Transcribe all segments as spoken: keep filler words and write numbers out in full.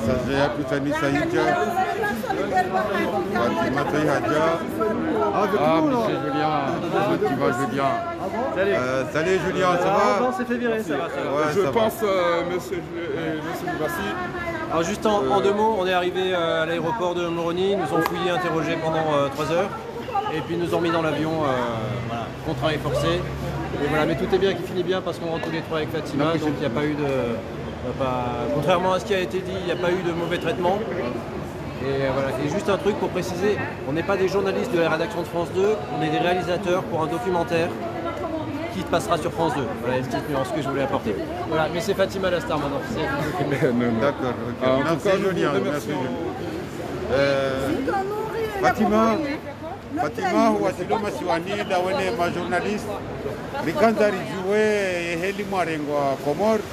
Ça fait à tout ça, Nissa Hidja. Fatima Toy Hadja. Ah, monsieur Julien. Comment tu vas, Julien ? Salut. Euh, salut, Julien, ça va ? Ah, on s'est fait virer, ça va, ça va. Ouais, je pense, euh, monsieur Ju-, euh, monsieur Moubassi. Alors, juste en, en deux mots, on est arrivé, euh, à l'aéroport de Moroni, ils nous ont fouillé, interrogé pendant, euh, trois heures, et puis ils nous ont mis dans l'avion, euh, voilà, contraint et forcé. Et voilà, mais tout est bien, qui finit bien, parce qu'on rentre tous les trois avec Fatima, donc il n'y a pas eu de, on n'a pas, contrairement à ce qui a été dit, il n'y a pas eu de mauvais traitement. Et, euh, voilà. Et juste un truc pour préciser, on n'est pas des journalistes de la rédaction de France deux, on est des réalisateurs pour un documentaire qui passera sur France deux. Voilà une petite nuance que je voulais apporter. Voilà, mais c'est Fatima la star maintenant. C'est... Non, non. D'accord, ok. Ah, en tout cas, nous vous remercions. Merci, Julien. Euh, Fatima, Fatima, huwasili masiwani ndawe ne ma journalistes. Rikandza ridjuwe ye heli mwarengwa Komori,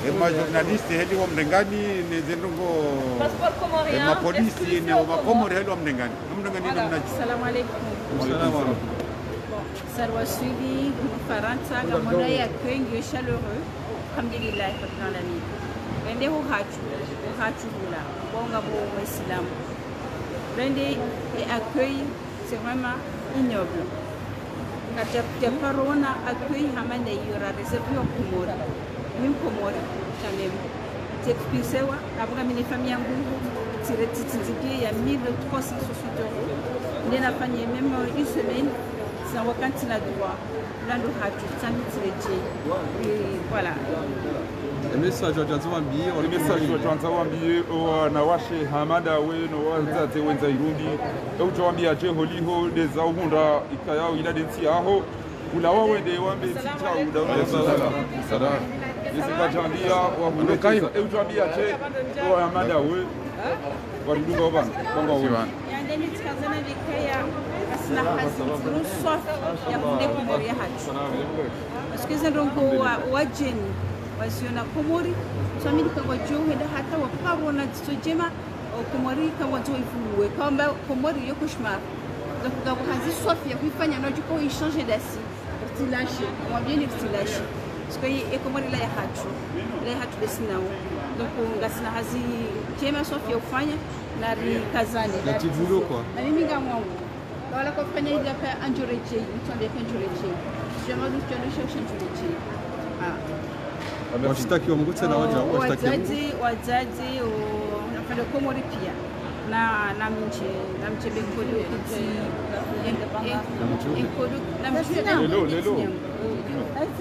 ye ma journalistes, heli wamrengani, ne ze ndrongoo, ye ma polisi, ne wo ma Komori heli wamrengani. Wamrengani namnadje ? Salam alaikum. Wa alaikum salam. Bon, sa riwaswili hunu Farantsa, ngamwono ye accueil ngiyo chaleureux. Alhamdulillah, Rabbil alamin. Rende ho hatru, ho hatru hula, wao ngapvo Waislamu. Rende ye accueil, c'est vraiment ignoble. Ngadja, ngadja paro ona accueil hama nde iyo ra réservé wa Komori. Mi Mkomori, quand même. Tsipvisewa, apvo ngamina famille yangu, tsire tsitsinzi billet ya mille trois cent soixante euros. Nde nafanya même une semaine, tsina wakati na droit. Lando hatru, tsangi tsiredjei. Et voilà. E message wadjandza wambiye, e message wadjandza wambiye, owanawashe hama ndawe, no wadzadze wendza irundi. E udjo wambiya dje holiho, ndeza uhundra ikayao ila ndentsi yaho. Ulawa wende wambe tsi tsa uda wende. Salam. Salam. Isi kadjambiya, wahundre tsi tsa. E udjo wambiya dje, owa hama ndawe. Waridunga opvanu, pvanga opvanu. Yande nitsikazana vikaya, ngasina hazi ndziro swafi ya hunde Komori ya hatru. Parce que ze ndrongoo wa, wadjeni, waziona Komori, tsamini kangwadjo henda hata waparo na dziso djema, o Komori kangwadjo ivuwe, kamba Komori yo cauchemar. Donc, ngapvo hazi swafi ya huifanya, no djuko i changer dasi. Ritilashe, mwambieni ritilashe. Parce que ye Komori ila ya hatru, ila ya hatru ndesi nao. Donc, ngasina hazi djema swafi ya ufanya, na rikazane, na ritize. Na mimi ngamwangu. Wala kwa fanya hija ka andjoredjei, mtu ambia ka andjoredjei. Djema du, djema du, sha usha andjoredjei. Ah. Washitaki wa mgutse na wadja, washitaki. Wadzadze, wadzadze, o, nafanya Komori pia. Na, na mdje, na mdje be nkodo kuti, en-, en-, enkodo, na mdje be nkodo kuti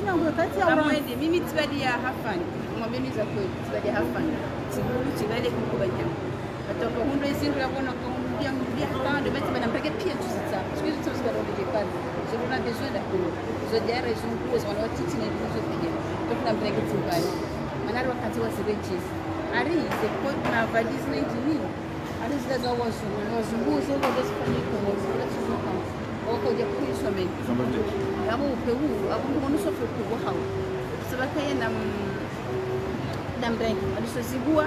nyangu. Amwende, mimi tsibaliya hafani. Mwambieni za kweli, tsibaliya hafani. Tsibulu, tsibaliya kukuba nyangu. Hata kwa hundro ezindru ya kona kwa hundro ya hundro ya hata ndo bati bana mreke pia ntsu zitsa. Parce que zitsa zitsa ndo départ. Zo na besoin da kuno. Zo des raisons pour zo na watiti na zo pia. Donc na mreke tsibali. Mana wakati wa ziredjezi. Ari, ze kwa na valise na ndjini. Ari zila za wazungu, na wazungu, zila za zifanya iko, zila zizungu. Wako uja kuri someni. Abo upe u, abo mkono sofe upe u hao. Sabaka ya nam, namrenge, alisozibua.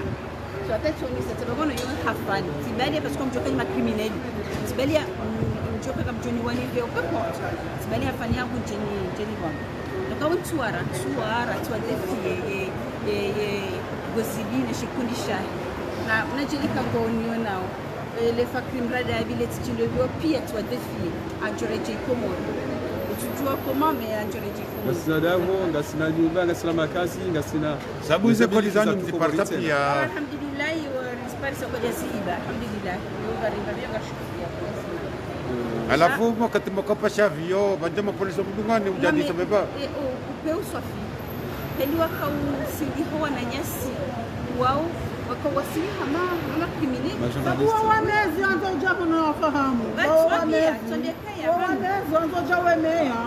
So, ata tsoni sa, tsaba kono yo hafani. Tsibaliya parce que mdjoka ni ma criminels. Tsibaliya, mm, mdjoka ka mdjoni wani ve, peu importe. Tsibaliya hafani ya kudjeni, djeni wangu. Donc, awu ntsuwara, ntsuwara, ntsuwa défier, ye, ye, ye, gozibine, shikundi shahe. Na, mna djeli ka ngoni yo nao. Eh, le fakri mrada ya bile titilo bio pia ntsuwa défier. Andjoredjei Komori. Utsudjuwa comment, mais andjoredjei Komori. Ngasina davo, ngasina nyumba, ngasina makazi, ngasina... Sabu ze kodi zanyu mziparisa pia. Alhamdulillah, yo, risparisa kodi ya ziba. Alhamdulillah. Yo, ngari, ngari, ngari, shukuru ya. Halafu, wakati mkopasha avion, pvandza mapolisi mdungani, udjadisa beba. Eh, oh, upe uswafi. Heli waka usiliho wananyasi wao, waka wasili hama, hama criminel. Sabu wa wamezi wandzo udja kuno wafahamu. Wa wamezi. Wa wamezi wandzo udja wemeya.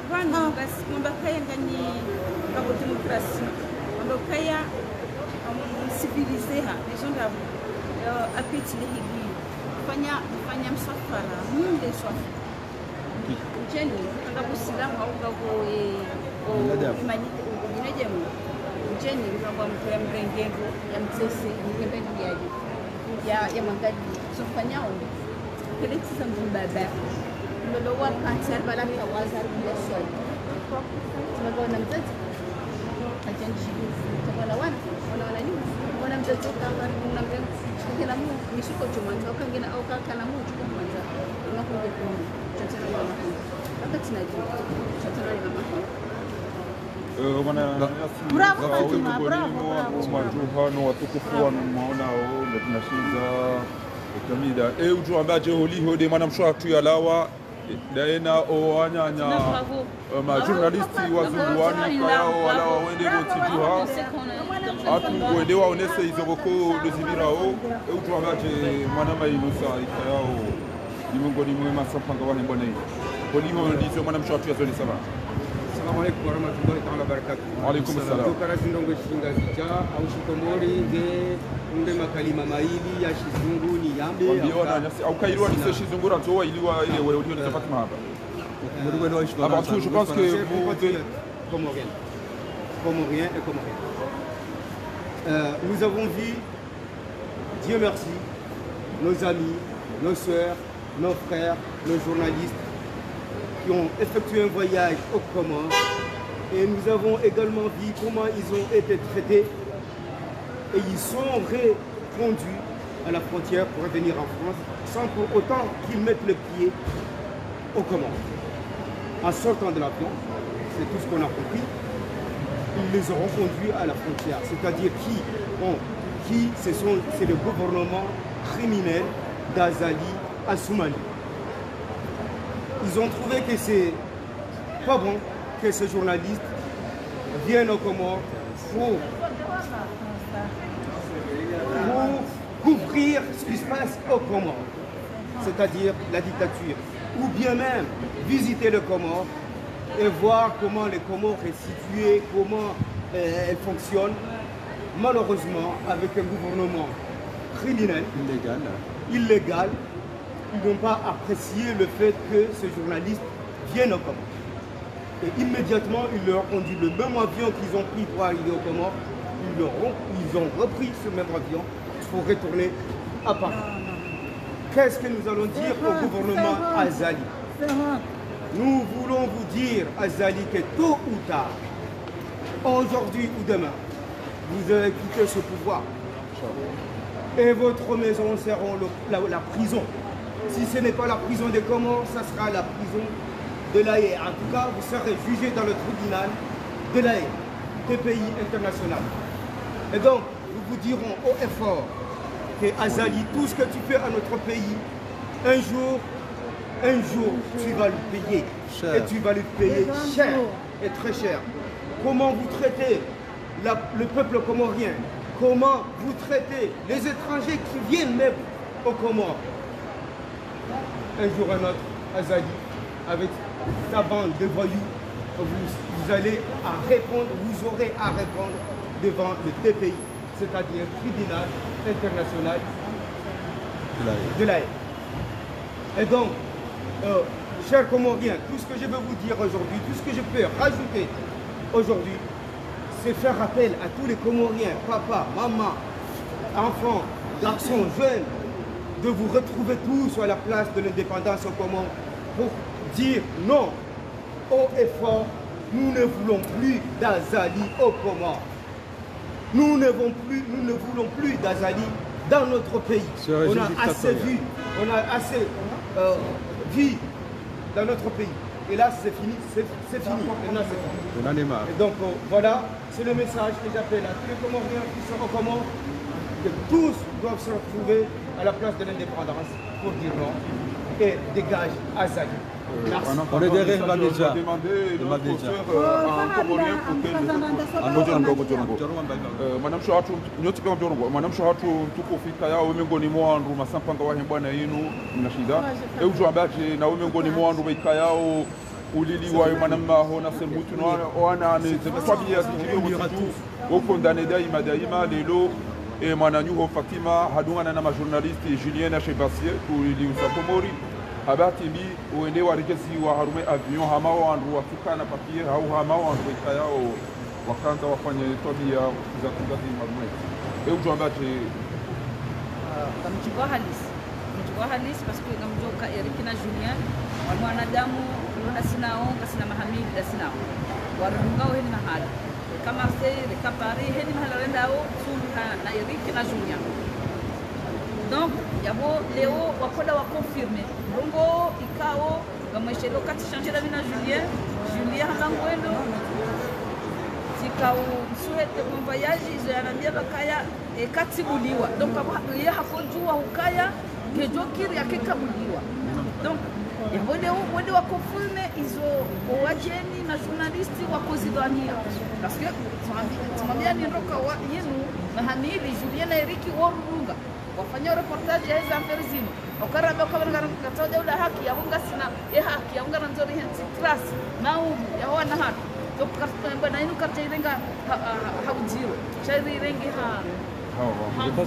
Pvanu, ngasi, ngamba kaya ngani, ngapvo démocratie. Ngamba kaya, um, civilisé ha, maison d'abord. Euh, apeti le hili. Fanya, fanya msafara, munde swafi. Ndjeni, kanga Busilamu hau ngapvo, eh, o, humanité, o, ubinadamu. Ndjeni, ngapvo mtu ya mrenge ndro, ya mtsese, mrenge ndro ya, ya, ya mwangalie. Zo fanya ombi. Kele tisa mtu mbaba. Mbaba wa kanti, ari bala kawaza, ari bila swali. Mbaba wana mzazi. Ajanji. Mbaba wana wana. Wana wana nini? Wana Eh, mwana, bravo, Fatima, bravo, bravo. Mwadjuha no watukufu wanu mwaonao, ngatsinashiza, kamida. Eh, udjo amba dje holiho nde mwanamshe hatru yalawa, eh, ndaye na o wananya, eh, ma journaliste wazungu wanu, kayao walawa wende lotsidjuha. Hatru wende waonese izo pvoko ndo zipvirao, eh, udjo amba dje mwana mainu sa ikayao. Ni miongoni mwa masampanga wahe mbwana yi. Holiho ndizo mwanamshe hatru yazone saba. Assalamu alaikum warahmatullahi taala wabarakatuh. Wa alaikum salam. Ndo kara zindrongo shingazidja, au shikomori, nge, nge makalima mayili ya shizungu niyambe, wambiye au ka- wananyasi, au kairwa nise shizungu randzo wa iliwa ile we, uliyo ni Fatima haba. Avant tout, je pense que vous... Comorien. Comorien et comorien. Euh, nous avons vu Dieu merci, nos amis, nos sœurs, nos frères, nos journalistes qui ont effectué un voyage aux Comores. Et nous avons également vu comment ils ont été traités. Et ils sont reconduits à la frontière pour revenir en France sans pour autant qu'ils mettent le pied aux Comores. En sortant de l'avion, c'est tout ce qu'on a compris, ils les auront conduits à la frontière. C'est-à-dire qui ont, qui, ce sont, c'est le gouvernement criminel d'Azali Assoumani. Ils ont trouvé que c'est pas bon que ces journalistes viennent aux Comores pour, pour couvrir ce qui se passe aux Comores, c'est-à-dire la dictature, ou bien même visiter les Comores et voir comment les Comores est située, comment, euh, elle fonctionne. Malheureusement, avec un gouvernement criminel, illégal, illégal, ils n'ont pas apprécié le fait que ces journalistes viennent aux Comores. Et immédiatement, ils leur ont dit, le même avion qu'ils ont pris pour arriver aux Comores, ils leur ont, ils ont repris ce même avion pour retourner à Paris. Qu'est-ce que nous allons dire au gouvernement Azali ? Nous voulons vous dire, Azali, que tôt ou tard, aujourd'hui ou demain, vous allez quitter ce pouvoir. Et votre maison sera le, la, la prison. Si ce n'est pas la prison des Comores, ça sera la prison de La Haye. En tout cas, vous serez jugé dans le tribunal de La Haye, des pays internationaux. Et donc, nous vous dirons haut et fort que Azali, tout ce que tu fais à notre pays, un jour, un jour, tu vas le payer. Cher. Et tu vas le payer cher et très cher. Comment vous traitez la, le peuple comorien, comment vous traitez les étrangers qui viennent même aux Comores. Un jour ou un autre, Azali, avec sa bande de voyous, vous, vous allez à répondre, vous aurez à répondre devant le T P I, c'est-à-dire tribunal international de La Haye. De La Haye. Et donc, euh, chers Comoriens, tout ce que je veux vous dire aujourd'hui, tout ce que je peux rajouter aujourd'hui, c'est faire appel à tous les Comoriens, papa, maman, enfants, garçons, jeunes, de vous retrouver tous sur la place de l'indépendance aux Comores pour dire non haut et fort, nous ne voulons plus d'Azali aux Comores. Nous ne voulons plus, nous ne voulons plus d'Azali dans notre pays. On a assez vu, on a assez, euh, vu dans notre pays. Et là, c'est fini, c'est, c'est fini. Maintenant, c'est fini. Et donc, euh, voilà, c'est le message que j'appelle à tous les Comoriens qui sont aux Comores, que tous doivent se retrouver à la place de l'indépendance pour dire non et dégage Azali. Merci. On est derrière, il va déjà. Il va déjà. Eh, mwanamshe hatru, nyontsi pia mdjorongoa. Mwanamshe hatru mtukufu ikayao miongoni mwa wandru masampanga wahe mbwana yinu, mnashinda. E udjo amba dje, nawe miongoni mwa wandru waikayao uliliwa yo mwanamaho na Selmutu, no wana, wana ne ze twabia zidjiri wo tsitu, wo condamné daima, daima, lelo, e mwananyaho Fatima, hadungana na ma journaliste Julien na Shebasie, uliliwa Komori, ha bahati mbi, wende warekeziwa harumwa avion, hama wandru watsukana papier, hau hama wandru waikayao wakandza wafanye twabia za tsungazi madumwe. E udjo amba dje? Ah, ngamdjibu halisi. Ngamdjibu halisi parce que ngamdjo ka Eric na Julien, wanu wanadamu, ulo ndasi nao, ngasina mahamili ndasi nao. Warunga wo heni na hali. Eka Marseille, reka Paris, heni mahala rendao, tsu ha, na Eric na Julien. Donc, yapvo leo wakoda wa confirmer. Ndrongoo ikao, ngamweshelo katsi changer la mi na Julien, Julien hamba ngwendo. Tsikao, msuhete bon voyage, izo yanambia pvakaya, e, katsibuliwa. Donc, pvapvo ha-, ye hakodjuwa ukaya, ngedjo kiri yake kabuliwa. Donc, yapvo leo, wende wa confirmer izo, owadjeni na journaliste wakozidhwaniya. Parce que, tumwambi-, tumwambia ni ndroka wa, yinu, mahamili, Julien na Eric, worurunga. Wafanya reportage ya hizi affaires zinu. Okaramba okabanga katsoda ula haki, yapvo ngasina, e haki, yapvo ngarandzo rihentsi trace, na umu, ya wana hatru. Donc, kar-, bwana inu karidja irenga ha, ha, ha, ha udziro. Sha iri irenge ha, ha, ha, no,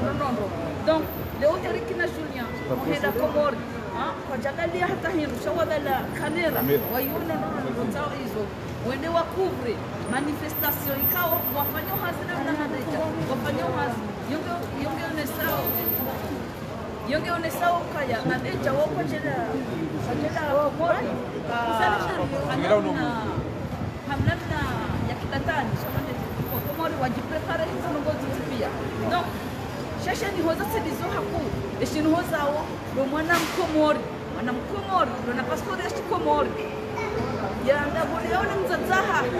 no, no, no. Donc, leo Eric na Julien, muhenda Komori, ha, kwadjadaliya hata hindru, sha wabala caméra, caméra. Wayono, no, no, no, no, izo. Wende wa couvre manifestation ikao, wafanya hazi na, na, na, na, wafanya hazi. Yonge, yonge onesao. Yonge onesao ukaya, na deja wo kwadjela, kwadjela Komori, ah, hamna, hamna ya kibatani, sha wende Komori wadjiprépare hizo ndrongoo zontsi pia. Donc, sheshe nihoza sidizo haku, eshi nihozao, ndo mwana Mkomori. Mwana Mkomori, ndo na passeport ya Shikomori. Yanda bole yaone mdzadze hahe.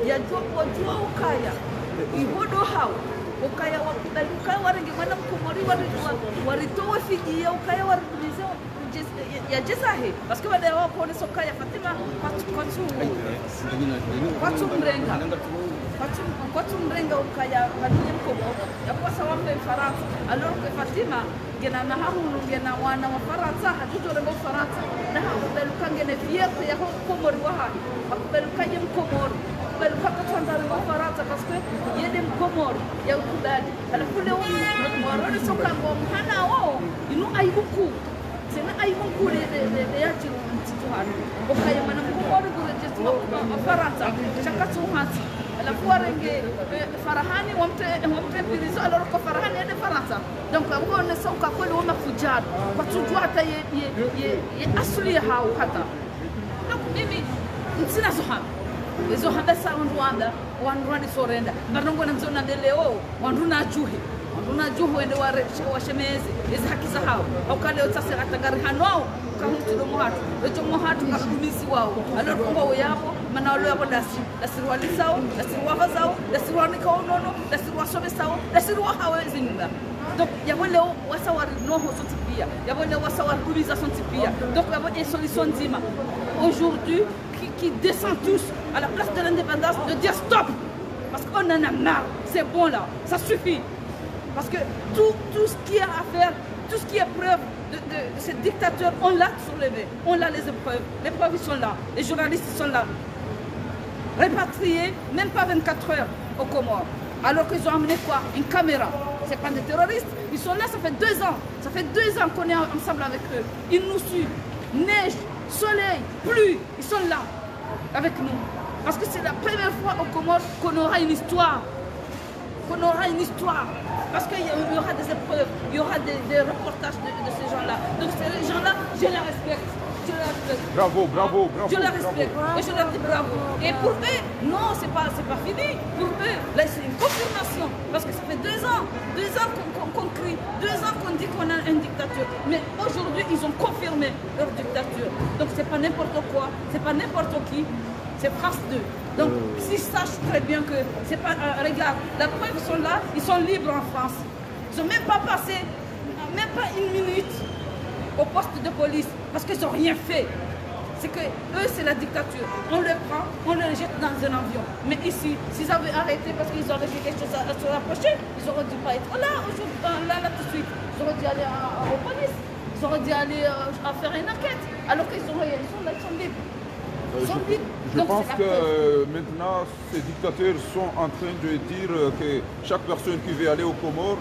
Yadjuwa, wadjuwa ukaya. Ihodo hao. Ukaya wakubali ukaya warenge mwana Mkomori wari-, wa-, waritowe fidiya ukaya waridumize ya, ya, ya djeza he. Parce que baada ya wao kuonesa ukaya Fatima, kwatsu, kwatsu, kwatsu mrenga. Kwatsu, kwatsu mrenga ukaya, pvanu ye Mkomori. Yapvo wasa wambe Farantsa. Alors que Fatima, ngena na hahunu, ngena wana wa Farantsa, hadjudjo renga Farantsa. Na hakubaluka ngena fierté ya ho Komori wahahe. Hakubaluka ye Mkomori. Hakubaluka katsandza renga Farantsa, parce que yende Mkomori, ya ukubali. Halafu leo, mwarone soka ngo mhana wo, inu aibu kuu. Tsena aibu kuu le, le, le, le yadjiri ntsi tu hanu. Okaya mwana Mkomori kuredjezwa, wa, wa Farantsa, sha katsu hantsi. Halafu warenge, eh, Farahani, wamtre, wamtre prison, alors que Farahani yende Farantsa. Donc, apvo onesao uka kweli wo mafudjari. Kwatsudjuwa hata ye, ye, ye, ye asuli ya hao hata. Donc, mimi, ntsina zo hamba. Ezo hamba sa wandru wamba, wandru wani sorenda. Mba ndrongoo namzona nde leo, wandru nadjuhe. Wandru nadjuhe wende ware-, washemeze. Ezi haki za hao. Hauka leo tsasi hata ngari hanwao. Uka mtu do mwahatru. Ejo mwahatru karudumizi wao. Alors que wao yapvo, mana walo yapvo ndasi. Ndasi riwalisao, ndasi riwavazao, ndasi riwanika unono, ndasi riwasomesao, ndasi riwahao ezi nyumba. Donc, yapvo leo wasa wari noho sontsi pia. Yapvo leo wasa wari dumiza sontsi pia. Donc, yapvo une solution ndzima. Aujourd'hui, qui, qui descend tous à la place de l'indépendance, de dire stop. Parce qu'on en a marre. C'est bon là. Ça suffit. Parce que tout, tout ce qui est à faire, tout ce qui est preuve de, de, de cette dictature, on l'a soulevé. On a les épreuves. Les preuves, ils sont là. Les journalistes, ils sont là. Répatriés, même pas vingt-quatre heures aux Comores. Alors qu'ils ont amené quoi ? Une caméra. C'est pas des terroristes. Ils sont là, ça fait deux ans. Ça fait deux ans qu'on est en-, ensemble avec eux. Ils nous suivent. Neige, soleil, pluie, ils sont là avec nous. Parce que c'est la première fois aux Comores qu'on aura une histoire. Qu'on aura une histoire. Parce qu'il y a-, il y aura des épreuves, il y aura des, des reportages de, de ces gens-là. Donc ces gens-là, je les respecte. Je les respecte. Bravo, bravo, bravo, bravo. Je les respecte. Et je leur dis bravo. Et pour eux, non, c'est pas, c'est pas fini. Pour eux, là, c'est une confirmation. Parce que ça fait deux ans, deux ans qu'on, qu'on, qu'on crie, deux ans qu'on dit qu'on a une dictature. Mais aujourd'hui, ils ont confirmé leur dictature. Donc c'est pas n'importe quoi, c'est pas n'importe qui. C'est France deux. Donc, s'ils sachent très bien que c'est pas, euh, regarde, la preuve, ils sont là, ils sont libres en France. Ils ont même pas passé, même pas une minute au poste de police, parce qu'ils ont rien fait. C'est que eux, c'est la dictature. On les prend, on les jette dans un avion. Mais ici, s'ils avaient arrêté parce qu'ils auraient vu quelque chose à, à se rapprocher, ils auraient dû pas être là aujourd'hui, euh, là, là, tout de suite. Ils auraient dû aller à, à, aux polices. Ils auraient dû aller, euh, à faire une enquête. Alors qu'ils sont, ils sont là, ils sont libres. Euh, je, je pense que, euh, maintenant, ces dictateurs sont en train de dire, euh, que chaque personne qui veut aller aux Comores,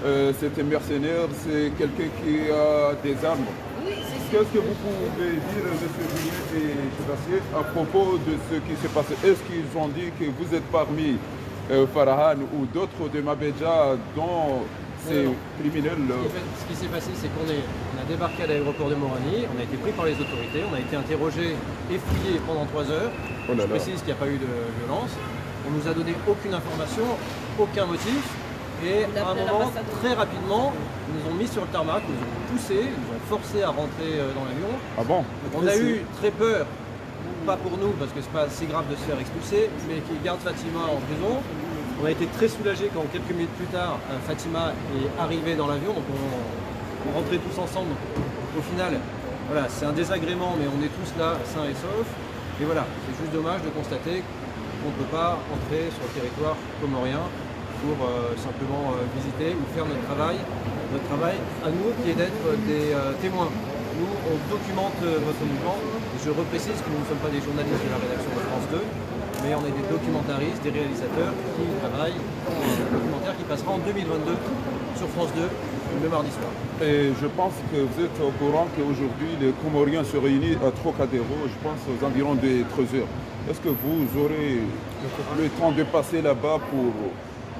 euh, c'est un mercenaire, c'est quelqu'un qui a des armes. Qu'est-ce que vous pouvez dire, monsieur Julien et Sébastien, à propos de ce qui s'est passé ? Est-ce qu'ils ont dit que vous êtes parmi, euh, Farahani ou d'autres de Mabedja dont C'est criminel. Ce qui fait- ce qui s'est passé, c'est qu'on est, on a débarqué à l'aéroport de Moroni, on a été pris par les autorités, on a été interrogé et fouillé pendant trois heures. Oh là là. Je précise qu'il n'y a pas eu de violence. On nous a donné aucune information, aucun motif. Et à un moment, très rapidement, ils nous ont mis sur le tarmac, ils nous ont poussés, ils nous ont forcés à rentrer euh, dans l'avion. Ah bon ? On a eu très peur, pas pour nous, parce que c'est pas si grave de se faire expulser, mais qu'ils gardent Fatima en prison. On a été très soulagés quand, quelques minutes plus tard, euh, Fatima est arrivée dans l'avion. Donc on, on rentrait tous ensemble. Au final, voilà, c'est un désagrément, mais on est tous là, sains et saufs. Et voilà, c'est juste dommage de constater qu'on ne peut pas entrer sur le territoire comorien pour euh, simplement euh, visiter ou faire notre travail, notre travail à nous qui est d'être des euh, témoins. Nous, on documente euh, votre mouvement. Je reprécise que nous ne sommes pas des journalistes de la rédaction de France deux, mais on est des documentaristes, des réalisateurs qui travaillent sur un documentaire qui passera en deux mille vingt-deux sur France deux, le mardi soir. Et je pense que vous êtes au courant qu'aujourd'hui, les Comoriens se réunissent à Trocadéro, je pense aux environs de treize heures. Est-ce que vous aurez le temps de passer là-bas pour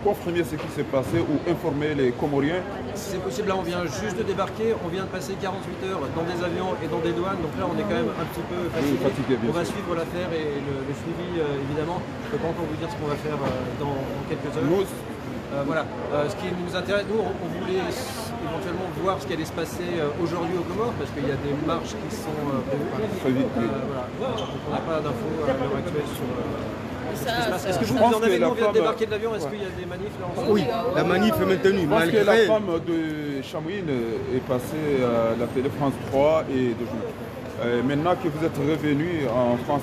confirmer ce qui s'est passé ou informer les Comoriens ? C'est possible, là on vient juste de débarquer, on vient de passer quarante-huit heures dans des avions et dans des douanes, donc là on est quand même un petit peu fatigué. Fatigué, bien sûr. On va suivre l'affaire et le, le suivi euh, évidemment. Je peux pas encore vous dire ce qu'on va faire euh, dans, dans quelques heures. Nous, Euh, voilà. Euh, ce qui nous intéresse, nous, on, on voulait s- éventuellement voir ce qui allait se passer euh, aujourd'hui aux Comores, parce qu'il y a des marches qui sont euh, prévues. Très vite, oui. Euh, voilà. Donc, on n'a pas d'infos à l'heure actuelle sur. Euh, ce qui se passe. Est-ce que vous, vous en avez, nous, on vient de débarquer de l'avion, est-ce qu'il y a des manifs là en ce moment ? Oui, la manif est maintenue, malgré. Je pense que la femme de Chamrine euh, est passée à la télé France trois et de Euh, maintenant que vous êtes revenu en France,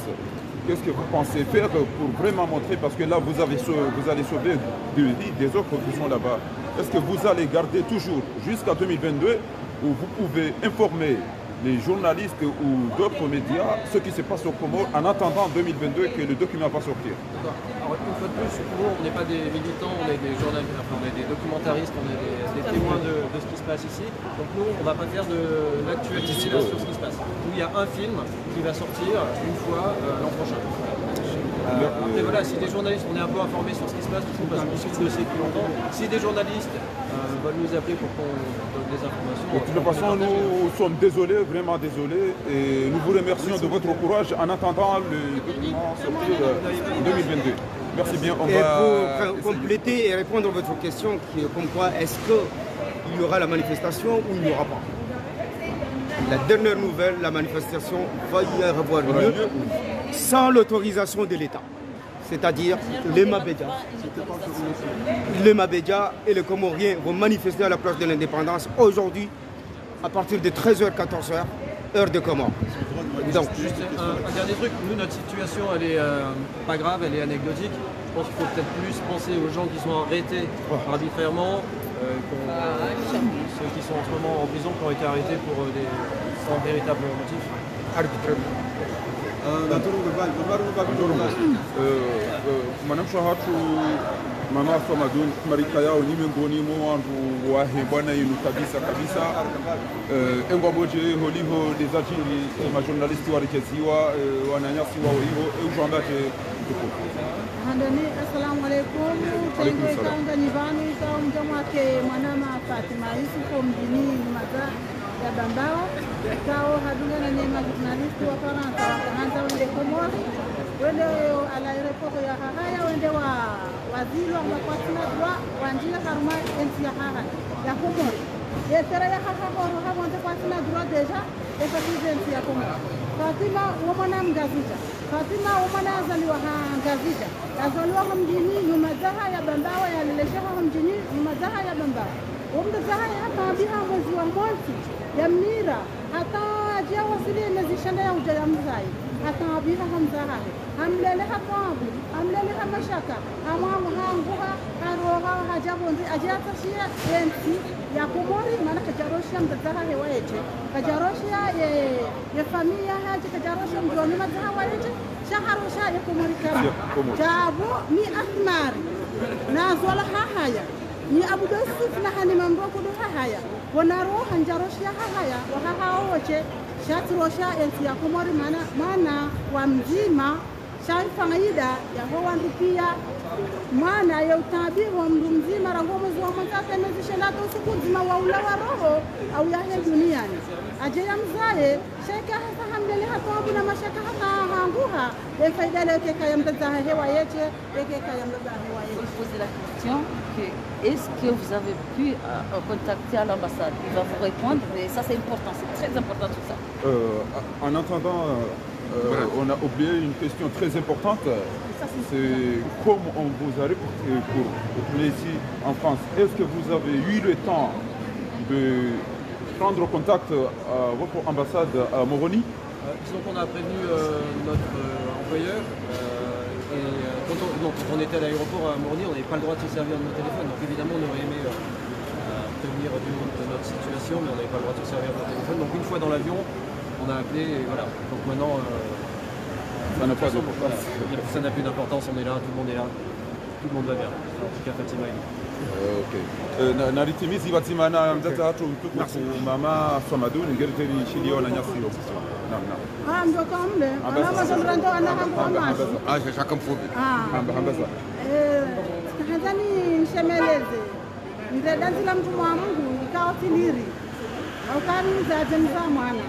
qu'est-ce que vous pensez faire pour vraiment montrer, parce que là, vous, avez, sau- vous allez sauver des vies des autres qui sont là-bas. Est-ce que vous allez garder toujours jusqu'à deux mille vingt-deux, où vous pouvez informer les journalistes ou d'autres médias ce qui se passe aux Comores en attendant deux mille vingt-deux que le document va sortir ? D'accord. Alors, une fois de plus, nous, on n'est pas des militants, on est des journalistes, enfin, on est des documentaristes, on est des, des témoins de, de ce qui se passe ici. Donc nous, on va pas faire de l'actualité là, sur ce qui se passe. Nous, il y a un film qui va sortir une fois euh, l'an prochain. Euh, après, voilà, si des journalistes, on est un peu informés sur ce qui se passe, parce qu'on suit le dossier depuis longtemps. Si des journalistes euh, veulent nous appeler pour qu'on donne des informations, De toute façon, nous sommes désolés, vraiment désolés, et nous vous remercions de votre courage en attendant le document sortir euh, en deux mille vingt-deux. Merci bien, on va essayer. Et pour compléter et répondre à votre question, qui est comme quoi est-ce qu'il y aura la manifestation ou il n'y aura pas ? La dernière nouvelle, la manifestation va y avoir lieu sans l'autorisation de l'État. C'est-à-dire les Mabedja. Les Mabedja et les Comoriens vont manifester à la place de l'indépendance aujourd'hui à partir de treize heures, quatorze heures, heure de Comores. Donc, juste un, un dernier truc. Nous, notre situation, elle est euh, pas grave, elle est anecdotique. Je pense qu'il faut peut-être plus penser aux gens qui sont arrêtés arbitrairement, euh, qu'on- ceux qui sont en ce moment en prison, qui ont été arrêtés pour euh, des, sans véritable motif. Arbitrairement. Euh, euh, euh, mwanamshe hatru, Mama Aswa Madun, marika yao ni miongoni mwa wandru wahembwa na inu kabisa kabisa. Eh, engwa moje holiho leza djiri, eh, majournaliste warekeziwa, eh, wananyasi wao iho, eh, udjo amba dje mtukufu. Handani, assalamu alaikum. Alaikum salam. Tengo ikao nganyi pvanu, ikao mdja mwake mwanama Fatima Yusuf, mdjini Maza ya Bambao. Ikao hadungana ne majournaliste wa Farantsa, wakahandza wende Komori. Wende à l'aéroport ya Hahaya, wende wa- wazilwa, wamba kwatsina droit wandjie harumwa entsi ya Hahaya, ya Komori. Ye terrain ya Hahaya, horo hapvondze kwatsina droit déjà, efatize entsi ya Komori. Fatima, wo mwana Mngazidja. Fatima, wo mwana azaliwa ha Ngazidja. Yazaliwa ho mdjini, nyumadzaha ya Bambao, yalelesheha ho mdjini, nyumadzaha ya Bambao. Wo mndru dzaha ya hapvambiha mwezi wa montsi, ya mira, hata adjia wasili ye mezi shenda ya udja ya mzayi. Hata abiha ho mdzahahe. Hamlele ha taabu, hamlele ha mashaka, hamwa- hanguha, haroha, hadja pvondze, hadja yatsashiya yentsi ya Komori, mana kadjaroshiya mdzadze hahe wa yedje, kadjaroshiya ye, ye famiyi yahe, kadjaroshiya mdru wa nyumadzaha wa yedje, sha harosha ye Komori kama. Djapvo ni Ahmari, na Zwala Hahaya, ni Abudu Yusuf na Hanima Mrokodo Hahaya, pvo naroha ndjaroshiya Hahaya, wa Hahaya wodje, sha tsirosha yentsi ya Komori, mana, mana wa mdzima, Sha faida yaho wandru pia, mwana ye utaabiho mndru mdzima rangu mwezi wa mwandza hata mezi shenda hata usiku mdzima wa ulawa roho, au yahe duniani. Adje yamzaye, sha eka hasa hamlele ha taabu na mashaka hata hanguha, ye faida le eka yamdzadza hahe wa yeshe, eka yamdzadza hahe wa yeshe. Poser la question que est-ce que vous avez pu, euh, contacter à l'ambassade ? Il va vous répondre, mais ça c'est important, c'est très important tout ça. Euh, en attendant, euh, euh, on a oublié une question très importante. C'est comme on vous a reporté pour retourner ici en France. Est-ce que vous avez eu le temps de prendre contact à votre ambassade à Moroni ? Euh, disons qu'on a prévenu, euh, notre, euh, employeur, euh, et, euh, quand on, non, quand on était à l'aéroport à Moroni, on n'avait pas le droit de se servir de nos téléphones. Donc évidemment, on aurait aimé, euh, euh, prévenir du monde de notre situation, mais on n'avait pas le droit de se servir de nos téléphones. Donc une fois dans l'avion, on a appelé, et voilà. Donc maintenant, euh, ça n'a pas d'importance. Voilà. Ça n'a plus d'importance, on est là, tout le monde est là. Tout le monde va bien. En tout cas, Fatima est bien. Euh, ok. Euh, na, naritimizi pvadzima na mdzadze hatru mtukufu mama Swamaduni, ngeri teri shilio na nyasi yo. Naam, naam. Ah, ndo kamle. Ana mazamrando, ana hangu wa mashi. Ah, sha, sha kamfupi. Ah. Hamba, hamba sa. Eh, handza nishemeleze. Nde dandzi la mtrumwa Mungu, ikao tsi liri. Au kari mdzadze mdza mwana.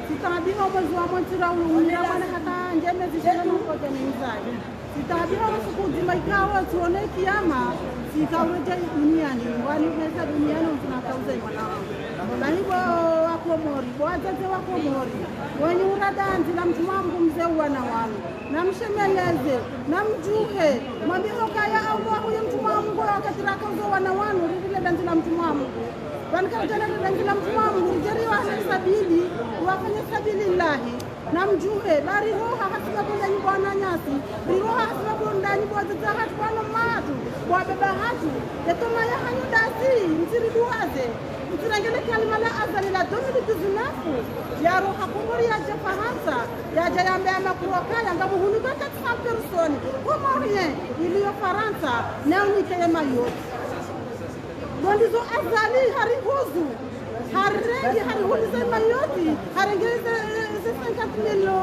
Tsitaabiho mwezi wa mwandza ula ulumira mwana hata ndjeme zishele mkote ni mdzadze. Tsitaabiho usiku mdzima ikao tsione kiyama, tsika uredjei duniani, wani uheza duniani, utsina kauza mwana wangu. Bahi bo Wakomori, bo wadzadze Wakomori, wenyi ura dandzi la mtrumwa Mungu mze wana wanu. Namshemeleze, namdjuhe, mwambihe ukaya Allah ye mtrumwa Mungu wakati rakauza wana wanu, riri le dandzi la mtrumwa Mungu. Pvanu karidjana le dandzi la mtrumwa Mungu, ridjeri wahane sabili, wafanye sabilillahi. Namdjuhe, ba riroha hasibabu ndanyi bo wananyasi, riroha hasibabu ndanyi bo wadzadze hatru, bo wana mma hatru, bo wababa hatru, ye toma yahanyu ndasi, mtsiriduwaze, mtsirengele kalima la Azali la deux mille dix-neuf, yaroha Komori yadja Farantsa, yadja yambe ya Macron ukaya, ngamuhunika quatre cents personnes, Comoriens, iliyo Farantsa, ne unité ye Mayotte. Bo ndizo Azali harihuzu, harenge, harihuliza Mayotte, harenge ze, ze cinquante mille,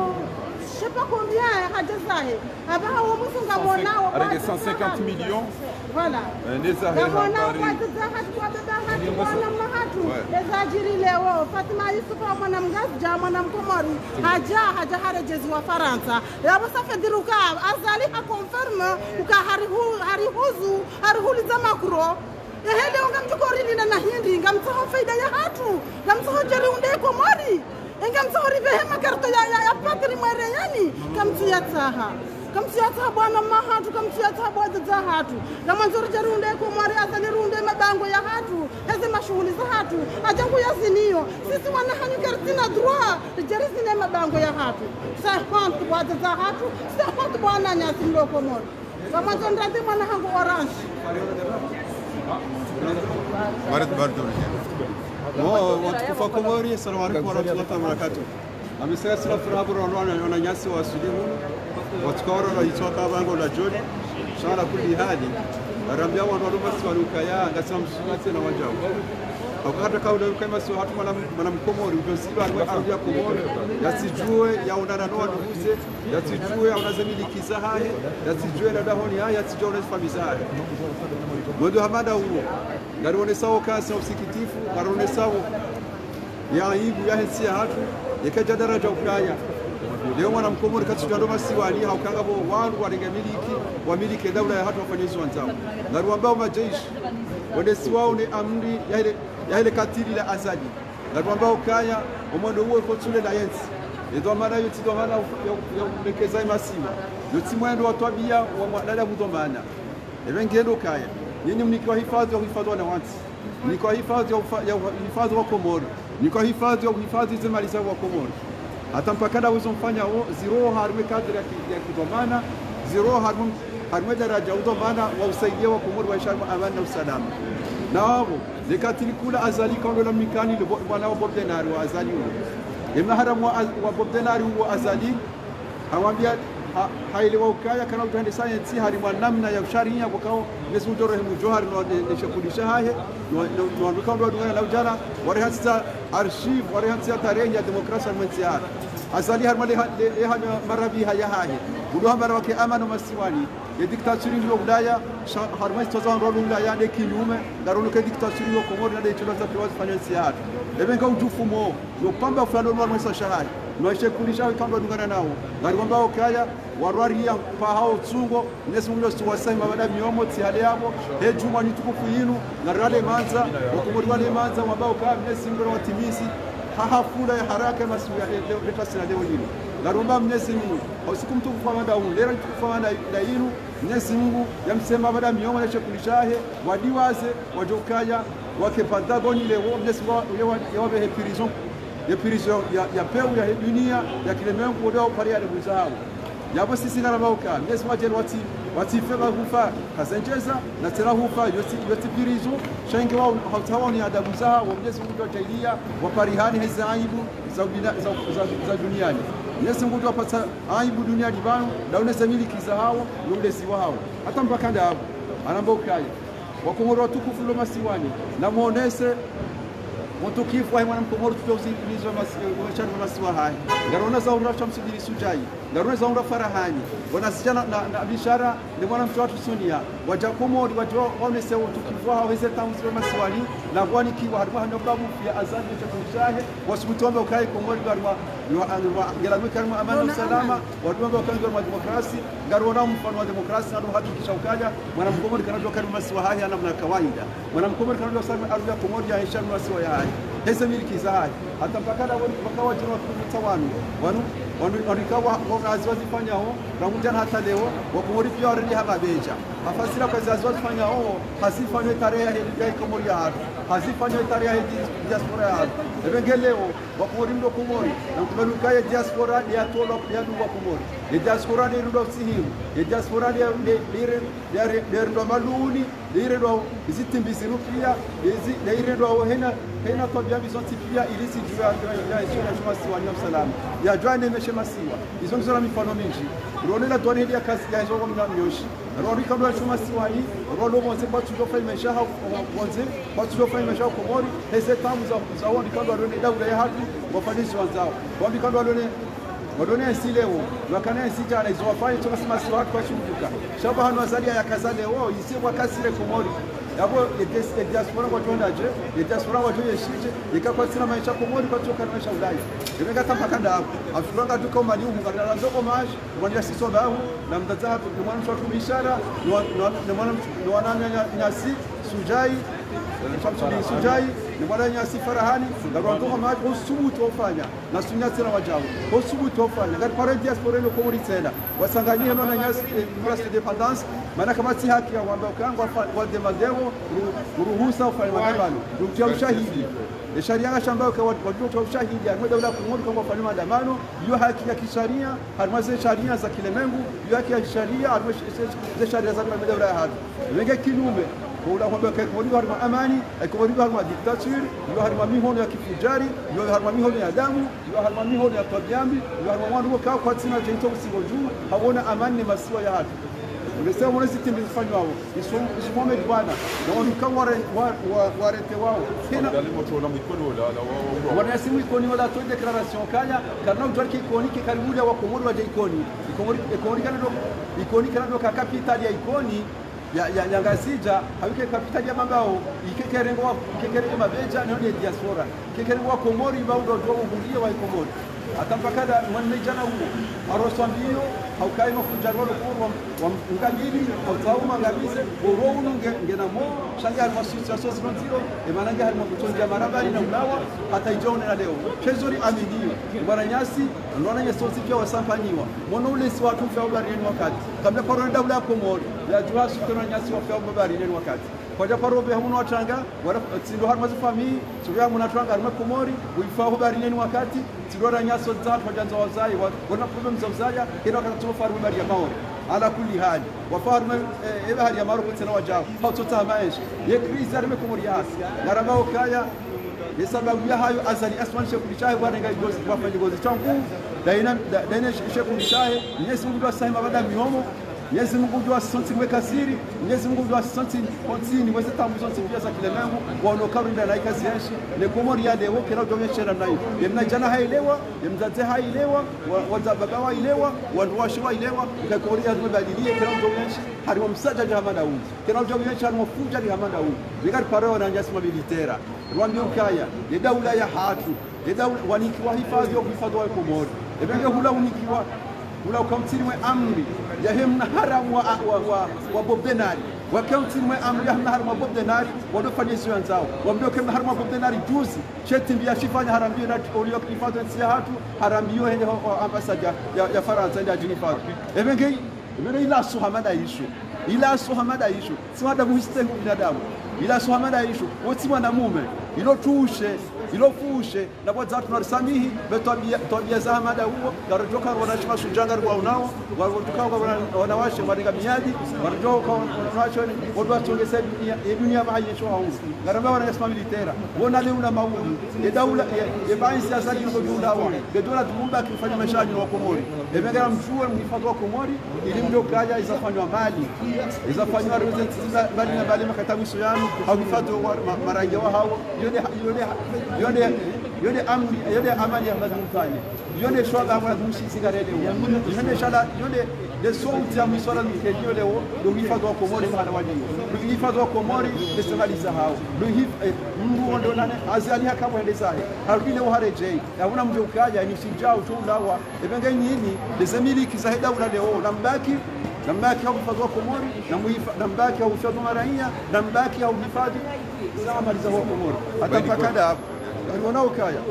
je sais pas combien, hadja zahe. Apvaha wo mwiso ngamwonao, harenge cent cinquante millions. Voilà. Eh, neza he ngamwonao habari. Kwa wadzadze hatru, kwa wababa hatru, kwa wana mma hatru. Ouais. Eza djiri leo, Fatima Yusuf, mwana mngazidja, mwana Mkomori, hadja, hadja haredjeziwa Farantsa. Yapvo ça fait dire uka Azali ha confirme uka harihu-, harihuzu, harihuliza Macron. Ehe, leo ngamdjo kori lina na hindri, ngamtsaho faida yahatru, ngamtsaho djeri unde Komori, e ngamtsaho ripvehe makarto ya, ya, ya patrimware yani, kamtsuyatsaha. Kamtsuyatsaha bo wana mma hatru, kamtsuyatsaha bo wadzadze hatru. Ngamwandzo ridjeri unde Komori, Azali runde mabangwe yahatru, heze mashuhuli zahatru, adja ngu yaziniyo. Sisi wana hanyu karitsina droit, ridjeri zine mabangwe yahatru. C'est honte bo wadzadze hatru, c'est honte bo wananyasi mlo Komori. Pvamwedja ndrade mwana hangu Orange. Maret, maret, maret. Mo, watukufu wa Komori, assalamu alaikum warahmatullahi wabarakatuh. Amisaya sina furaha bora wana, wana, wananyasi wa sudi hunu. Watuka wana na hitwa kabango la jodi. Sha ala kulli hali. Arambia wanu walumba si wanu kaya, ngasi wa msungate na wajau. Hakukata kaula ukaya masi wa hatru mwana, mwana Mkomori, ujo siba, alikuwa ya Komori. Yatsidjuwe, yaonana no wanu huze. Yatsidjuwe yaona ze miliki zahahe, yatsidjuwe na dahoni hahe, yatsidjuwe yaona ze famiyi zahahe. Mwendo hamada uwo, ngarionesao kasi ya usikitifu, ngarionesao ye aibu yahe ntsi yahatru, yeka dja daraja ukaya. Leo mwana Mkomori katsudjua ndo masiwani, hauka ngapvo wandru warenge miliki, wamiliki daula yahatru wafanye izo wandzao. Ngariwambao majeshi, wende siwaone amri yahile, yahile katili la Azali. Ngarwambao ukaya, omwendo uwo iko tsule la yentsi. Edhwamana yo tsi dhwamana ya, ya, ya ulekeza emasiwa. Yo tsi mwendo wa twabiya wa mwanadamu dhwamana. Ebe ngendo ukaya. Nyinyi mnikiwa hifadhi ya uhifadhi wanawantsi. Mnikiwa hifadhi ya ufa-, ya uhifadhi wa Komori. Mnikiwa hifadhi ya uhifadhi ze mali za wa Komori. Hata mpaka na uzo mfanya wo, ziro harumwa kadri ya ki-, ya kidhwamana, ziro harumwa, harumwa daraja udhwamana wa usaidia wa Komori waishi harumwa amani na usalama. Na wapvo, le katili kula Azali kaondo la mikani le bo-, mwana wa Bob Denard wa Azali uwo. Ye maharamu wa Az-, wa Bob Denard uwo Azali, hawambia, ha-, haile wa ukaya kana utrende sayensi harimwa namna ya usharia kwa kao, nesi udjo rehemu djo hari no, ne, ne shakuli shahahe, no, no, no, no, kaondo wadungana na ujana, ware hatsi za archive, ware hatsi za tarehi ya demokrasia mwenzi ya. Azali harimwa le ha-, le, le ha-, marabi ha yahahe. Udo hamba wake amani masiwani. Ye dictature yo Ulaya, sha-, harumwa zitso za wandru wa Ulaya nde kinyume, ngarono ke dictature yo Komori na nde itso za piwa zifanya ntsi yahatru. Ebe nga udjufu mo, yo pvamba fulani no harumwa isa shahayi. No ishe kulisha ikao ndo dungana nawo. Ngari wamba ukaya, warwariya mpaka hao tsungo, Mwenyezi Mungu yo situwasahi mabada mihomo, tsi hale yapvo, he djumwa nyi tukufu yinu, ngari wale mandza, wa Komori wale mandza, wamba ukaya Mwenyezi Mungu na watimizi, ha hafula ya haraka ya masiwa ya leo, leo, leo, leo yinu. Ngari wamba Mwenyezi Mungu, ha usiku mtukufu wa manda unu, lera mtukufu wa manda yinu, Mwenyezi Mungu, ya msema mabada mihomo na ishe kulishahe, wadiwaze, wadjokaya, wake pantagoni leo, Mwenyezi Mungu, ya wa-, ya wabehe prison, ya prison, ya, ya pewu, ya dunia, ya kilemengu, wode wa upare ya lebuza hawo. Yapvo sisi ngaramba uka, Mwenyezi Mungu adjali watsi, watsi fe ba hufa, kazendjeza, na tsena hufa, yotsi, yotsi prison, sha inge wa, hautawa ni adabu zahawo, Mwenyezi Mungu adjaliya, waparihani heze aibu, za ubina-, za, za, za duniani. Mwenyezi Mungu adjowapatsa aibu duniani pvanu, na uneze miliki zahawo, no ulezi wahawo. Hata mpaka ndapvo, anamba ukaya. Wakomori watukufu lo masiwani, na mwonese, mtukifu wa mwana mkomori tuto uzi-, ulizo masi-, eh, mashari masiwa hayi. Ngarona za ura Shamsudini Sudjai, ngarona za ura Farahani, wana zijana na, na Bishara, ni mwana mtru watru Sunia, wadja Komori, wadja waonese utukufu wahawo heze tamu zilo masiwani, na wanikiwa harumwa hano babu pia Azali ya chakula shahe, wasubutu wamba ukaya Komori harumwa, harumwa, ngela mwika harumwa amani na usalama, wadu wamba ukaya harumwa demokrasi, ngarona mfano wa demokrasi, na uhakikisha ukaya, mwana mkomori kana djoka harumwa masiwa hahe, ana mna kawaida. Mwana mkomori kana djoka harumwa ardhi ya Komori ya hesha masiwa yahahe. Heze miliki zahahe. Hata mpaka na wani, waka wadjina wa kufuta wanu. Wanu, wanu, wanu ikawa, wakazi wazifanyao, rangu djana hata leo, Wakomori pia warende hama bedja. Hafasira kwa zazi wazifanyao, hazifanyo tarehi ya, ya Komori yahatru. Hazifanyo tarehi ya di-, diaspora yahatru. Ebe nge leo, Wakomori mdo Komori, na mkubaluka ye diaspora, ya tolo, ya ndugu wa Komori. Ye diaspora nde irundwa usihimu. Ye diaspora nde, nde, nde, nde, nde irundwa maluni, nde irundwa izitimbi zinu pia, izi, nde irundwa hena, hena twabia mbi zontsi pia, ili si djuwa ya, ya, ya, ya, ya masiwa ni ya usalama. Ya djuwa ne meshe masiwa. Izo ngizo na mifano mindji. Rone la dwane ya kazi, ya izo kwa mna myoshi. Rwandika ndo wa shuma siwani, rwalo wonse kwatsu djofanya maesha ha, wonse kwatsu djofanya maesha Komori, heze tamu za, za wandika ndo walone daula yahatru, wafanye ziwandzao. Wandika ndo walone, walone entsi leo, wakana entsi djana, izo wafanye tsoka si masiwa hatru kwatsu djuka. Sha pvahanu Azali yakaza leo, yise wakasile Komori. Yapvo, ye dias-, ye diaspora ngwadjo wendadje, ye diaspora ngwadjo yeshidje, yeka kwatsina maesha Komori, kwatsu kana maesha Ulaya. Yebe ngata mpaka ndapvo. Afikira ngatuka umani uhu, ngari na landzo hommage, mwana nyasi Sobahu, na mdzadze hatru, ni mwana mtru Bishara, ni wa-, ni wa-, ni mwana mtru, ni mwana nya-, nya-, nyasi Sudjai, eh, Shamsudini Sudjai, ni mwana nyasi Farahani, ngari wandzo hommage, ho usubutu wofanya, na Sunia tsena wadjao, ho usubutu wofanya, ngari pare diaspora ino Komori tsena, wasanganyihe mwana nyasi, eh, place d'indépendance, mana kapvatsi haki ya wamba ukaya ngwa fa-, wa demandé wo, ru-, ruhusa ufanya maandamano, rutia ushahidi. E sharia ngashamba uka wa-, wadjo utia ushahidi, harimwa daula Komori kangwafanya maandamano, iyo haki ya kisharia, harimwa ze sharia za kilemengu, iyo haki ya kisharia, harimwa she-, she-, ze sharia za harimwa daula yahatru. Wenge kinyume, kwa ula hwamba ka Komori harimwa amani, e Komori harimwa dictature, iyo harimwa mihono ya kifujari, iyo harimwa mihono ya damu, iyo harimwa mihono ya twabiambi, iyo harimwa wandru woka kwatsina djento usingo dju, hawona amani ne masiwa yahatru. Ulese wona zitimbi zifanywao. Iso, iso Mohamed bwana, na wandru ka ware-, wa-, wa-, warete wao. Hena. Ndale moto na mwikoni wola, na wa-, wa-, wa-, wanasi mwikoni wola to déclaration kaya, karina udjwari ke Ikoni ke karibu ya Wakomori wadje Ikoni. Ikomori, Ikoni kana ndo, Ikoni kana ndo ka capitale ya Ikoni, ya, ya, ya Ngazidja, hawike capitale ya Bambao, ike kerengwa, ike kerengwa mabedja, na yo ne diaspora. Ike kerengwa Komori, ba udo djo uhuriya wa Ikomori. Hata mpaka nda mwana mdjana uwo, haroswa mbio, haukaye mafujari wa lukuru wa, wa mkabili, hautsaha umangamize, oro unu nge, ngena mo, sha nge harimwa association zilo ndziro, e mana nge harimwa kutsondja marabani na ulawa, hata idjo onena leo. Shezo ri aminiyo, mwana nyasi, mwana nyasi wontsi pia wasampanyiwa. Mono ulesi watru ufia ubarini wakati. Kamle paro nda ula Komori, ya djuha suke mwana nyasi wafia ubarini wakati. Kwadja paro be hamuno watranga, wala, tsi ndo harimwa zifamiyi, tsi ndo hamuno watranga harimwa Komori, uifa ho baharini wakati, tsi ndo wananyasi za twadja ndzo wazayi, wa-, wana problème za uzaya, ina wakati tsi ndo faru bahari ya Maore. Ala kulli hali, wafa harimwa, eh, e bahari ya Maore kotsena wadjao, hau tsotsaha maesha. Ye crise harimwa Komori yasi, ngaramba ukaya, ye sababu yahayo Azali Assoumani shekulishahe, bwana nga igozi, bwafa igozi shangu, daina, da-, daina she-, shekulishahe, Mwenyezi Mungu ndo asahi mabada mihomo, Mwenyezi Mungu udjo wasontsi mwe kasiri, Mwenyezi Mungu udjo wasontsi kontsini, mweze taabu zontsi pia za kilemengu, wano karinda na ikazi yenshi, ne Komori ya leo, kena udjo yenshi namna iyo. Ye mna djana hailewa, ye mdzadze hailewa, wa, wandza baba wailewa, wandru washe wailewa, ika Komori ya zimwe badiliye, kena udjo yenshi, harimwa msadjadja hama nda unu, kena udjo yenshi harimwa fudjari hama nda unu. Rika ripare wananyasi mamilitera, rwambi ukaya, ye daula ya hatru, ye daula wanikiwa hifadhwi ya uhifadhwi wa Komori. Ebe nge hula unikiwa, hula uka mtsini mwe amri, yahe mna haramu wa, wa, wa, wa Bob Denard. Waka mtsini mwe amri, yahe mna haramu wa Bob Denard, wado fanya izo yandzao. Wambe uka mna haramu wa Bob Denard juzi, she tsi mbi yashifanya harambiyo na olio hifadhwi ntsi ya hatru, harambiyo hende ho, ho ambassade ya, ya, ya Farantsa, hende hadjihifadhwi. Ebe nge, ebe nge ilaso hama nda isho. Ilaso hama nda isho. Si wanadamu hisi tsengu binadamu. Ilaso hama nda isho. Wotsi mwanamume. Ilo tushe. Ilo fushe. Na bo dzatru narisamihi, be twabia, twabia za hama nda uwo, ngarodjoka wana shima sudja ngariwaonao, ngarodjoka wana, wanawashe, warenga miadi, ngarodjoka wanawashe, wandru watsongese dunia, ye dunia ba hayesho hawu. Ngaramba wananyasi mamilitera, wona leo na maulu, ye daula, ye, ye bainsi ya zali ngo djulawa, be dola djumba kifanya maisha yanyu wa Komori. Ebe ngaramdjuwe muhifadhwi wa Komori, ili mdjo kaya izafanywa mali. Izafanywa riweze ntsi za mbali na mbali makatabiso yanu, ha uhifadhwi wa ma-, maraiya wa hawo, yonde, yonde, yonde, yonde amri, yonde amani ya lazima mfanye. Yonde shwaba wa mshi sigarele wa. Yonde shala, yonde de sauti ya mwiswala mkeliyo leo, ndo uhifadhwi wa Komori mahala waliyo. Ndo uhifadhwi wa Komori, de semaliza hawo. Ndo uhif-, eh, mndru wondo nane, azi ali haka mwende zahe. Harudi leo haredjei. Yawuna mdjo ukaya, ni shidjao, tulawa. Ebe nge nyinyi, leze miliki zahe daula leo, nambaki, nambaki ha uhifadhwi wa Komori, namuhifa-, nambaki ha uhifadhwi wa maraiya, nambaki ha uhifadhwi, za mali za wa Komori. Hata mpaka ndapvo. Ngariwona ukaya.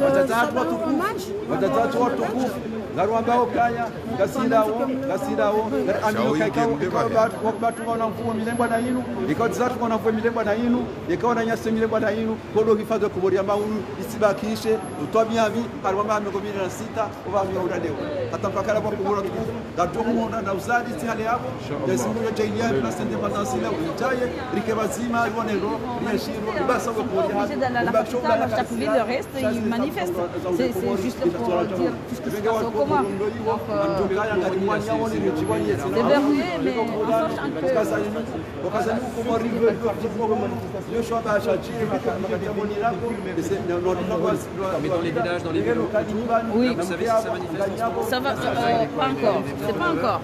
Wadzadze watru watukufu, wadzadze watru watukufu, ngariwamba ukaya, ngasi ndawo, ngasi ndawo, ngari amini ukaya, ikao, ikao batru, batru wana mfumo milengwa na inu, ikao dzatru wana mfumo milengwa na inu, ikao wananyasi milengwa na inu, kodo hifadhwi wa Komori ya maulu, isibakishe, utwabia mbi, harimwa maha mengo mili na sita, uba mbi wa ura leo. Hata mpaka ndapvo Komori tukufu, ngatso muona na uzadi tsi hale yapvo, ya siku ya djailia, na sende mazasila, ujaye, rike bazima, riwane ro, riashiro, ribasa wa Komori, obligé d'aller à la capitale, à chaque ville, le reste, ils manifestent. C'est, c'est juste pour dire tout ce qui se passe aux Comores. Donc, euh, c'est verrouillé, mais en sachant que Mais dans les villages, dans les villes, oui. Vous savez si ça manifeste en ce moment ? Ça va, euh, pas encore. C'est pas encore.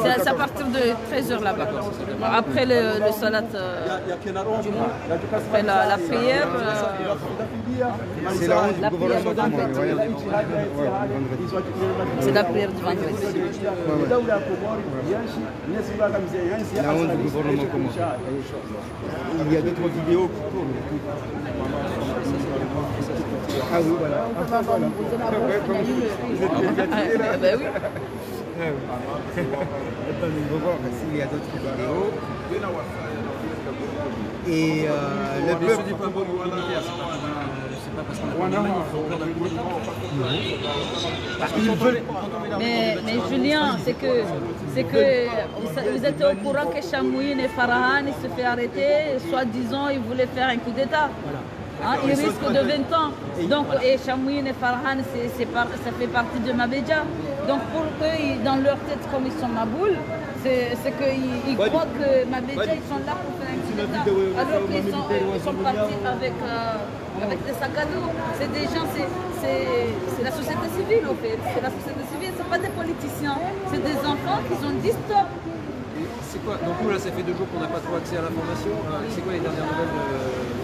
C'est, c'est à partir de treize heures là-bas. Après le, le salat, euh, après la, la prière, euh, c'est la honte du gouvernement. C'est la prière du vendredi. La honte du gouvernement comorien. Il y a deux, trois vidéos qui tournent et tout. Ah oui, voilà. Ah, voilà. Vous êtes médiatisé, là. Ah, ben oui. Ah oui. Attends, je vais voir s'il y a d'autres vidéos. Et, euh, le peuple. Mais, mais Julien, c'est que, c'est que vous, vous étiez au courant que Chamoun et Farhane se fait arrêter, soi-disant, ils voulaient faire un coup d'État. Hein, ils risquent de vingt ans. Donc, et Chamoun et Farhane, c'est, c'est par-, ça fait partie de Mabedja. Donc, pour eux, ils, dans leur tête, comme ils sont maboules, c'est, c'est qu'ils, ils croient que Mabedja, ils sont là pour faire un coup d'État. Alors qu'ils sont, ils sont partis avec, euh, avec des sacs à dos. C'est des gens, c'est, c'est, c'est la société civile, en fait. C'est la société civile, c'est pas des politiciens. C'est des enfants qui ont dit stop. Et c'est quoi ? Donc nous, là, ça fait deux jours qu'on n'a pas trop accès à l'information. Euh, c'est quoi les dernières nouvelles de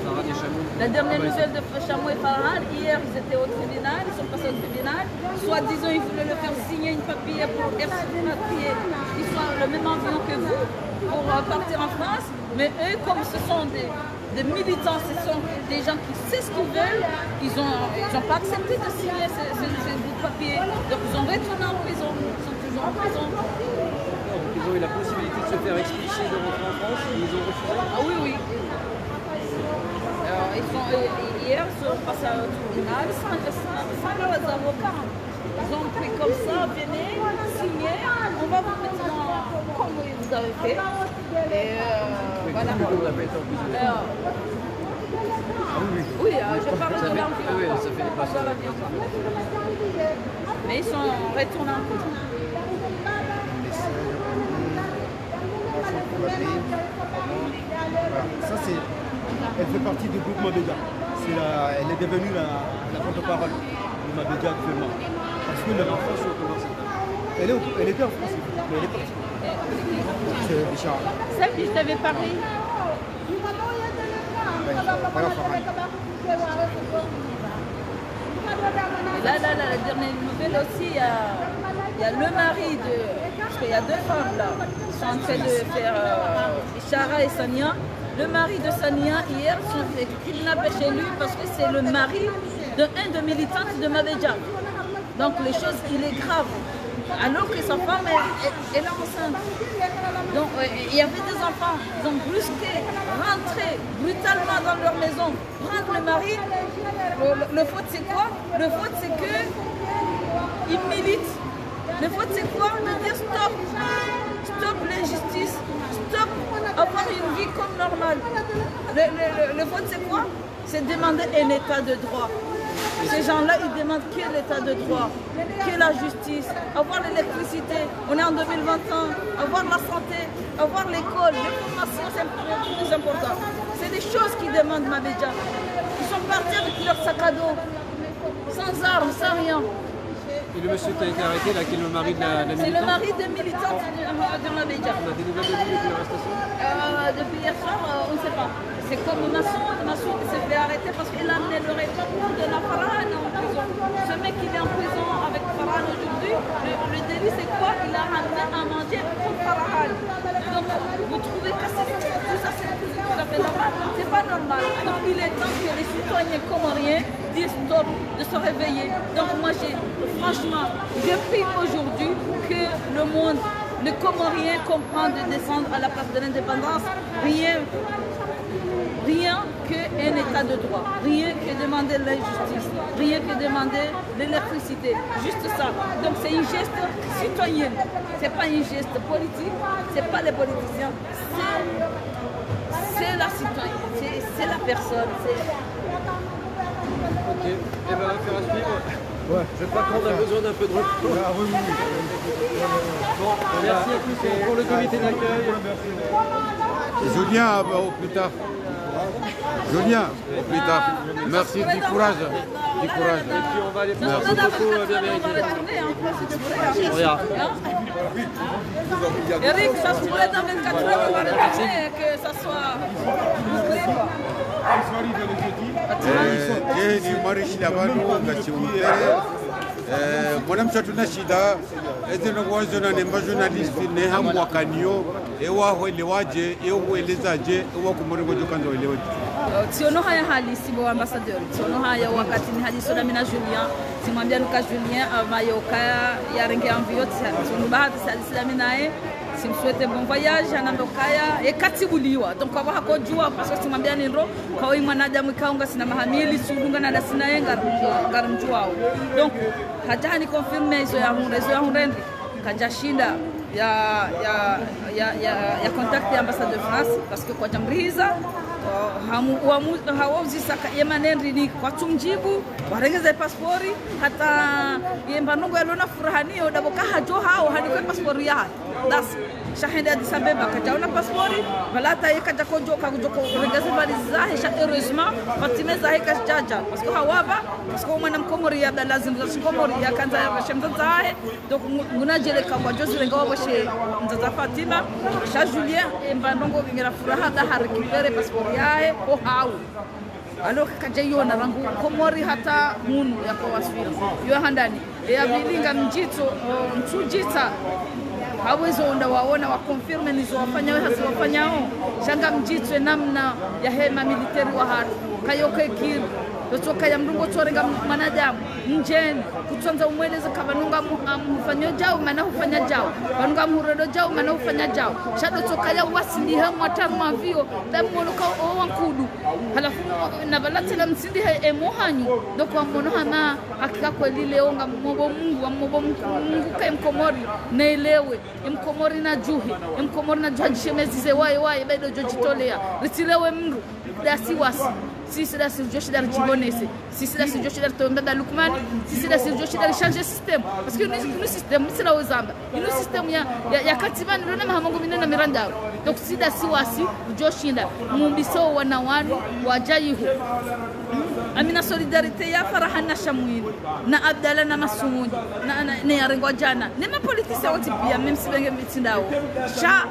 Farhane et Chamoun ? La dernière nouvelle de Chamoun et Farhane, hier, ils étaient au tribunal, ils sont passés au tribunal. Soi-disant, ils voulaient le faire signer une papier pour expatrier. Ils sont le même avion que vous, pour, euh, partir en France. Mais eux, comme ce sont des, des militants, ce sont des gens qui savent ce qu'ils veulent, ils ont, ils ont pas accepté de signer ce, ce, ce bout de papier. Donc ils ont retourné en prison. Ils sont toujours en prison. Donc ils ont eu la possibilité de se faire expulser, de rentrer en France, et ils ont refusé ? Ah oui, oui. Alors, ils sont, euh, hier, ils sont passés au tribunal sans, sans, sans leurs avocats. Ils ont pris comme ça, venez, signez, on va vous mettre dans, comme vous avez fait. Et, euh, voilà. Alors, oui, euh, je parle de l'environnement. Mais ils sont retournés en prison. Ça, c'est, elle fait partie du groupe Mabedja. C'est la, elle est devenue la, la porte-parole de Mabedja actuellement. Parce que leur enfant, c'est au Comores. Elle, est au- elle était en France, mais elle est partie. C'est Bichara. Celle que je t'avais parlé. Ouais, voilà, Farhan. Et là, là, là, la dernière nouvelle aussi, il y a, il y a le mari de... Parce qu'il y a deux femmes là, qui sont en train de faire euh, Bichara et Sania. Le mari de Sania, hier, sont fait kidnapper chez lui parce que c'est le mari de un de militantes de Mabedja. Donc les choses, il est grave. Alors que sa femme, elle, elle- elle est enceinte. Donc euh, il y avait des enfants. Ils ont brusqué, rentré brutalement dans leur maison, prendre le mari. Le, le- le faute, c'est quoi? Le faute, c'est que il milite. Le faute, c'est quoi? De dire stop. Stop l'injustice. Stop avoir une vie comme normale. Le, le- le- le faute, c'est quoi? C'est demander un état de droit. Ces gens-là, ils demandent que l'état de droit, que la justice, avoir l'électricité. On est en deux mille vingt et un. Avoir la santé, avoir l'école, les formations, c'est le plus important. C'est des choses qu'ils demandent, Mabedja. Ils sont partis avec leur sac à dos, sans armes, sans rien. Et le monsieur qui a été arrêté là, qui est le mari de la, de la militante ? C'est le mari de militante de, de Mabedja. On a des nouvelles de lui depuis l'arrestation ? Euh, depuis hier soir, euh, on ne sait pas. C'est comme Massoud, Massoud s'est fait arrêter parce qu'il a amené le repas pour donner à Farhan en prison. Ce mec, il est en prison avec Farhan aujourd'hui. Le, le délit, c'est quoi ? Il a ramené à manger pour Farhan. Donc, vous trouvez que c'est tout ça, c'est tout à fait normal ? C'est pas normal. Donc, il est temps que les citoyens comoriens disent stop, de se réveiller. Donc, moi, j'ai, franchement, je prie aujourd'hui que le monde, le Comorien comprend de descendre à la place de l'indépendance. Rien, rien qu'un état de droit, rien que demander l'injustice, rien que demander l'électricité, juste ça. Donc c'est une geste citoyenne, c'est pas une geste politique, c'est pas les politiciens, c'est, c'est la citoyenne, c'est, c'est la personne. C'est... Ok, eh ben, affaire à suivre. Ouais. Je crois qu'on a besoin d'un peu de repos. Ah oui, oui, oui. Bon, merci à tous pour le comité d'accueil. Julien, ah bah, au plus tard. Julien, au plus tard. Merci, du courage. Du courage. Et puis on va aller faire un petit coucou à Véronique. Regarde. Eric, ça se pourrait dans vingt-quatre heures, on va retourner, que ça soit bouclé, quoi. Eh, je ni marishi la banu ngasi umpere. Eh, mwana mshatuna shida. Ezi no wazo na nemba journaliste ne hamwakaniyo. Ewa hwelewaje, ewa huelezaje, ewa Komori ngojo kanza welewaje. Tsiono haya halisi bo ambassadeur. Tsiono haya wakati ni hadiso na mina Julien. Tsimwambia nuka Julien, ah, mayo kaya ya renge avion tsi. Tsiono bahati tsi hadisi na mina e. Tsimswete bon voyage, anambe kaya, e katsibuliwa. Donc, kwa hakojua, parce que tsimwambia ni ndro, kwa mwanadamu ikao ngasina maha mili, sudunga na dasina ye, ngar-, ngarimjuao. Donc, hadja hani confirmer izo ya hundre, izo ya hundre ndi. Kadja shinda ya, ya, ya, ya, ya contacter ambassade de France, parce que kwadja mrihiza, uh, hamu, wamu, hawauzisa ka, ye manendri ni kwatsumjibu, warengeze pasipori, hata ye mbanongo yalona furaha niyo, dabo kahadjo hao, hanikwe pasipori yahe. Das, sha hende Addis Abeba, kadjaona pasipori, pvala hata ye kadja kodjo, kadjo ko, rengeze valizi zahe, sha heureusement, Fatime zahe kadjadja, parce que hawaba, parce que mwana mkomori ya balazi, mzazi mkomori ya kandza ya bashe mzazi zahe, Donc, ngu-, nguna djele ka ngwadjo zirenga waboshe mdzadze Fatima, sha Julien, emba ndrongo ngena furaha da ha récupérer passeport yahe, ho hawu. Alors, kadja yona rangu Komori hata hunu ya kwa waswili. Yo handani, e ya pvili ngamdjitso, o, ntsudjitsa. Hawezo onda waona wa confirmer nizo wafanya we hazi wafanyao. Sha ngamdjitso e namna yahe ma militaire wahatru. Kayo kekiri. Lotsoka ya mndru ngotsorenga mwanadamu, mdjeni, kutsandza umweleze ka pvanu ngamu-, am-, hufanya djau, mana hufanya djau. Pvanu ngamhuredo djau, mana hufanya djau. Sha lotsoka ya wasiliha mwatsamu avion, da mwono ka o wankudu. Halafu, na pvala tsena msindihe e mohanyu, ndo kwa mwono hama hakika kweli leo ngamomba Mungu, ngamomba Mungu, Mungu ka e Mkomori, naelewe. E Mkomori nadjuhe, e Mkomori nadjuhe adjishemeze waye, waye, bado djodjitolea. Ritsilewe mndru. Dasi wasi. Sisi dasi ridjo shinda ridjibonese. Sisi dasi ridjo shinda ritowe mbaba Lukmani. Sisi dasi ridjo shinda richanger système. Parce que inu, inu système, mi tsi la uzamba. Inu système ya, ya, ya katiba ni lona maha mengo mine na miraru. Donc sisi dasi wasi ridjo shinda. Mumbiso wana wanu wadja iho. Amina solidarité ya Farahani na Shamwini, na Abdallah na Masumuni, na, na, ne yarengwa djana. Ne ma politiciens wontsi pia, même si benge mitindao. Sha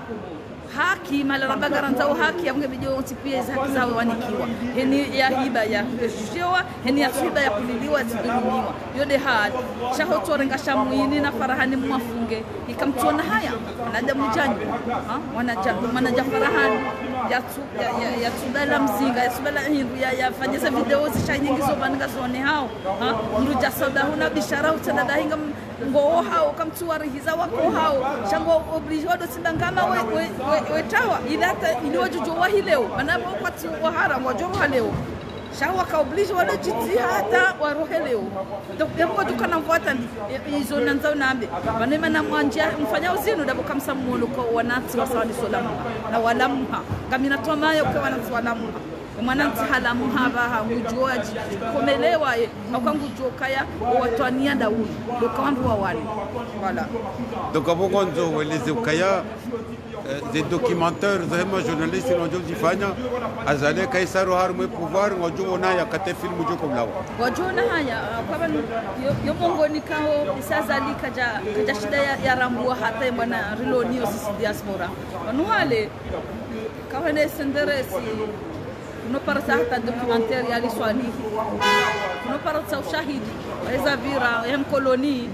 haki, mahala ramba ngarandzao haki, yapvo nge bidi wontsi pia ezi haki zawo wanikiwa. Heni ya hiba ya kujujewa, heni ya tsuhiba ya kuliliwa, ya tsudhulumiwa. Yo nde hali. Sha hotsorenga Shamwini na Farahani mwafunge. Ika mtsuona haya, wanadamu djanyu. Ha? Wanadja, mwanadja Farahani. Ya tsu, ya, ya, ya tsubala mzinga, ya tsubala hindru, ya, ya fanyisa video zisha nyingi zo pvanu ngazonehao. Ha? Mndru dja saba huna bishara utsana dahinga m-, ngowo hao, kamtsuwarihiza wako hao. Sha ngo obligé wado tsimba ngama we, we, we, we tawa. Ili hata, ili wadjudjo wahi leo. Mana bo kwatsi wahara, ngwadjo waha leo. Sha waka obligé walo djiti hata warohe leo. Donc, yapvo dukana mvwatani, e, izo nandzao nambe. Pvanu mana mwandjia, mfanya uzinu, dabo kamsa mwolo ko wanantsi wasawani solamuha. Na walamuha. Ngamina twamaya uke wanantsi walamuha. Mwanantsi halamuha pvaha, ngudjo adji, komelewa ye. Hauka ngudjo kaya, owatwaniya ndawuni. Doka wandru wawali. Voilà. Donc, apvo ngondzo weleze ukaya, eh, ze documentaire, ze hema journaliste nodjo zifanya, Azali kaisa ro harumwa pouvoir, ngodjo wona ya kate film djo komlawa. Wadjo wona haya, ah, kwa pvanu, yo, yo mongoni kao, isa Azali kadja, kadja shinda ya, ya rambuwa hata ye mwana riloni yo sisi diaspora. Pvanu hale, kawa ne senderesi, kuno para sa hata documentaire ya Ali Swalihi. Kuno para sa ushahidi, eza pvira, ya mkoloni,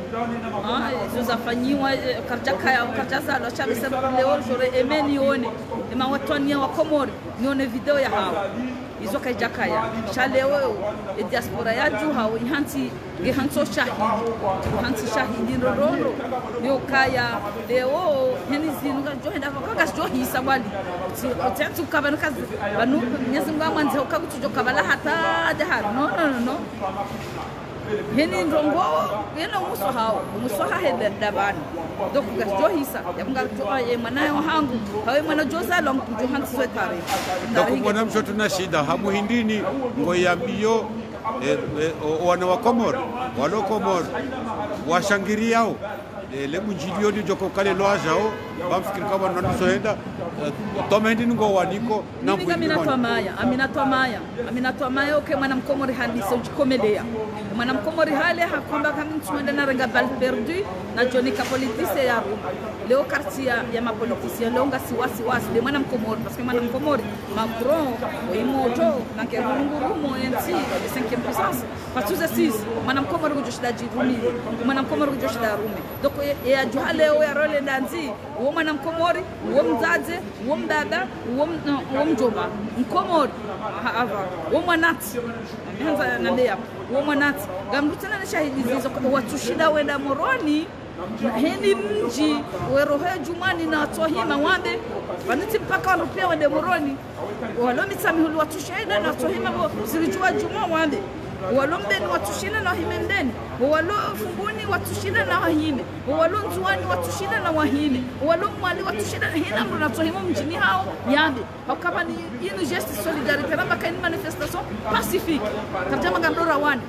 ah, izo zafanyiwa, eh, karidja kaya, karidja zalwa, sha besa leo, j'aurais aimé nione, ema watwaniya wa Komori, nione video ya hawo. Izo kaidja kaya. Sha leo, e diaspora yadjuha, ihantsi, ngehantsi shahidi. Ihantsi shahidi ndrondrondro. Yo kaya, leo, heni zinu ngazidjo henda, pvaka ngazidjo hisa wali. Tsi, tsi, tsi ukaba nkazi, pvanu, Mwenyezi Mungu amwandze, uka kutsudjo kabala hata dahari. No, no, no, no. Heni ndrongo, yena umswaha wo, umswaha he da, da pvanu. Donc, ngazidjo hisa, yapvo ngazidjo, ye mwana yo hangu, hawe mwana djo zalwa ngudjo hantsi zo tarehi. Donc, mwana mshoto na shida, hamuhindrini, ngo yambiyo, eh, eh, o, o wana wa Komori, walo Komori, washangiriyao, eh, le mundjilio ni djoko kale lo adjao, bamfikiri ka pvanu nanu sohenda, eh, toma hindrini ngo waniko, na mimi ngamina twamaya, amina twamaya, amina twamaya, uke mwana mkomori hadisa udjikomeleya. Mwana mkomori hale hakwamba kami ntsuhenda narenga balle perdue, nadjonika politicien ya ruma. Leo quartier ya, ya ma politiciens, leo ngasi wasi wasi, nde mwana mkomori, parce que mwana mkomori, Macron, o imoto, na nge rungu rumo, entsi, de cinquième puissance. Parce que sisi, mwana mkomori kudjo shinda djirumile, mwana mkomori kudjo shinda rume. Donc, e, e adjuha leo ya role ndandzi, uwo mwana mkomori, uwo mdzadze, uwo mbaba, uwo m-, no, uwo mdjomba, mkomori, ha, apva, uwo mwanantsi, handza nambe yapvo, uwo mwanantsi, ngamdru tsena ne shahidi zizo, watsushinda wenda Moroni, heni mdji, werohe Djumwani na watsohima wambe, pvanu tsi mpaka wandru pia wende Moroni, walo Mitsamihuli watsushinda na watsohima bo, siridjuwa Djumwa wambe, walo Mbeni watsushinda na wahime Mbeni, walo Fumbuni watsushinda na wahime. Owalo Ndzuwani watsushinda na wahime. Owalo Mwali watsushinda, hena mndru natsohima mdjini hawo, yambe. Hauka pvanu inu geste solidarité, ramba ka inu manifestation pacifique. Karidjamba ngamdjo ra wane.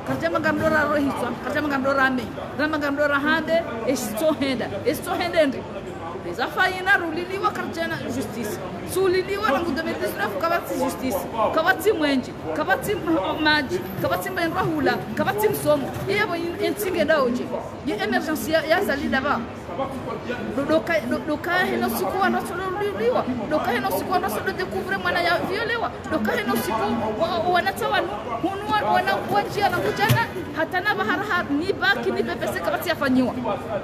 Karidjamba ngamdjo ra rohitswa. Karidjamba ngamdjo ra ame. Ramba ngamdjo ra hande, esitsohenda. Esitsohenda ndri. Eza fanyina ruliliwa karidjana justice. Suliliwa rangu deux mille dix-neuf kapvatsi justice. Kapvatsi mwenje. Kapvatsi ma-, madji. Kapvatsi mbendrwa hula. Kapvatsi msomo. Iyapvo in-, entsi nge ndaodje. Ye émergence ya, ya Azali ndapvi. Do, doka, do, doka hena usiku wandru watsodo uliwa. Doka hena usiku wandru watsodo découvrir mwana ya violewa. Doka hena usiku wa, wanatsa wanu, hunu wa, wana, wandjia na kudjana, hata na bahara ha, ni bac, ni B P C kapvatsi yafanyiwa.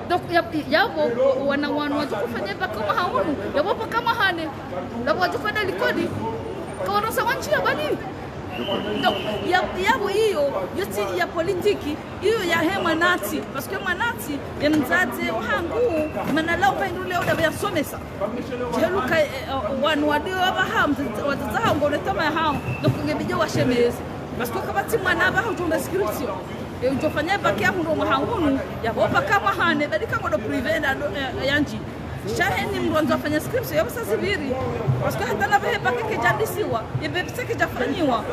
Donc, ya, yapvo, wana wanu wadjo kufanya bac mwaha unu, yapvo paka mwaha nne. Yapvo wadjo kwenda likoli. Kawarosa wandjia bali. Donc, ya, yapvo iyo, yo tsi ya politique, iyo ya he mwanantsi. Parce que mwanantsi, ye mdzadze wahangu, mana lao pvahindru leo ndapvi yasomesa. Djeluka, eh, eh, wanu wadiwa pvaha, mdzadze, wadzadze wahangu, ne tama yahawo, donc ngebidi washemeze. Parce que kapvatsi mwana pvaha udjo unda inscription. Eh, udjo fanya bac ya hundro mwaha unu, yapvo paka mwaha nne, badi ka ngodo privé na do, eh, yandji. Sha heni mndru wandzo afanye inscription, yapvo sa zipviri. Parce que hata na pvehe bac kayidjandisiwa, ye B E P C kayidjafanyiwa.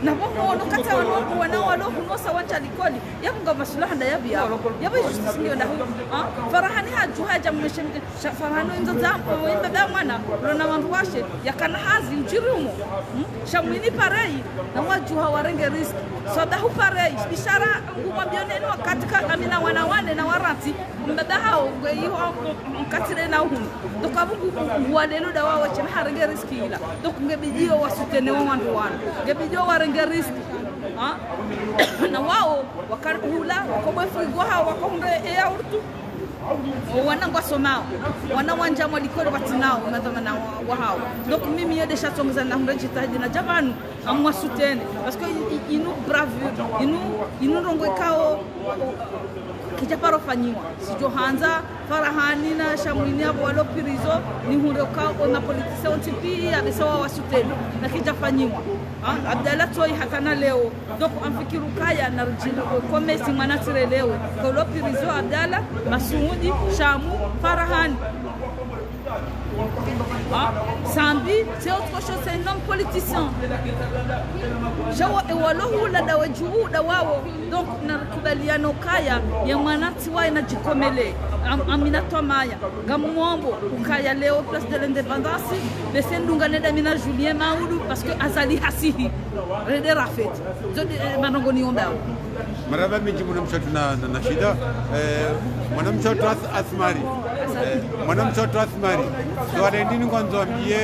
Na pvo mwono kata wanu wana walo hunu sa wandza likoli, yapvo nga masuala handa yapvi yapvo. Yapvo justice ngiyo ndahu. Ha? Farahani hadjuha hadja mweshe, sha Farahani indzo za, imba da mwana, lona wandru washe, yakana hazi, udjiri umo. Hmm? Sha Mwinyi pareil, na wadjuha warenge risque. Swabahu pareil, bishara ngumwambiyoneni wakati ka Amina wana wane na warantsi, mbaba hawo ngwe iho mkatire na uhunu. Donc, apvo ngu, ngu, ngu walelo da wawo sheme harenge risque ila. Donc, ngebidiyo wasoutenir wo wandru wanu. Ngebidiyo warenge risque. Ha? Na wawo, wakahula, wako bwe frigo hawo, wako hundre e yaourt. Wo wana ngwasomao. Wana wandza mwa likoli pvatsi nawo, madhwamana wa, wahawo. Donc, mimi yo nde sha tsongeza na hundre djitihadi nadja pvanu. Amwasoutenir. Parce que i-, i-, inu bravure, inu, inu ndrongoo ikao, kayidjaparo fanyiwa. Sidjo handza, Farahani na sha Mwinyi apvo walo prison, nihundre ukao, wo ma politiciens wontsi piya, bese wawasoutenir. Na kayidjafanyiwa. Ha? Abdallah Tsoi hata na leo. Donc, ngamfikiri ukaya, na rudjini, komesi mwana tsirelewe. Kolo prison, Abdallah, Masudi, Shamu, Farahani. Ha? Sambi, c'est autre chose, c'est un homme politicien. Sha wo, e walo hula da wadjuhu da wawo. Donc, na kubaliano ukaya, ye mwana tsiwaye na djikomele. Am-, Amina Twamaya. Ngamwombo, ukaya leo, place de l'Indépendance, bese ndungane da mi na Julien Maoudou, parce que Azali hasihi. Rende rafeti. Zo nde, eh, manongo niyombao. Marahaba mindji mwanamshe watru na, na, Nashida. Eh, mwanamshe watru Ath-, Athmani. Eh, mwanamshe watru Athmani. Ndo wale ndini ngwandzo wambiye,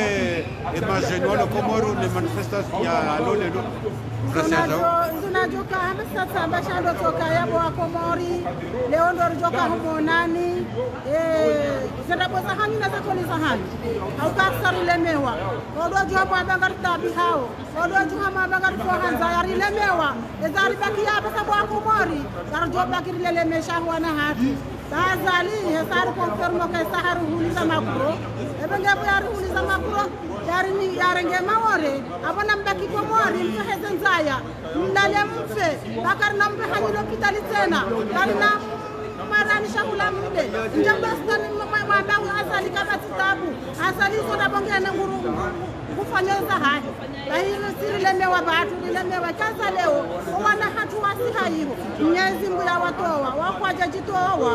eh, ma jeunes walo Komori ne manifestation ya leo leo. Ndzo nadjo, ndzo nadjo ka hama satsa mba sha ndo tsoka yapvo wa Komori. Leo ndo ridjo ka humonani. Eh, zenda boza hanyu na zakoli za hanyu. Hauka kusarilemewa. Odo djuha mwamba ngaritaabihao. Odo djuha mwamba ngaritowa handza yarilemewa. Eza ribaki yapvo sa bo wa Komori. Ngaridjo baki rilelemesha wana hatru. Ba Azali, hesa hari confirmé ke sa hari huliza makro. Ebe ngepvo yari huliza makro. Yari ni, yarenge Maore. Apvo na mbaki Komori, mfeheze ndzaya. Mlale mfe. Ba karina mbe hanyu lopitali tsena. Karina marani shahula mbe. Ndjamba stani ma, ma, mamba Azali kapvatsi tabu. Azali izo nda bonge na nguru. Kufanya za hahe. Ba hilo si rilemewa ba hatru, rilemewa. Kaza leo, o wana hatru wasi hayiho. Mnyezi Mngu yawatowa, wakwadja djitowa.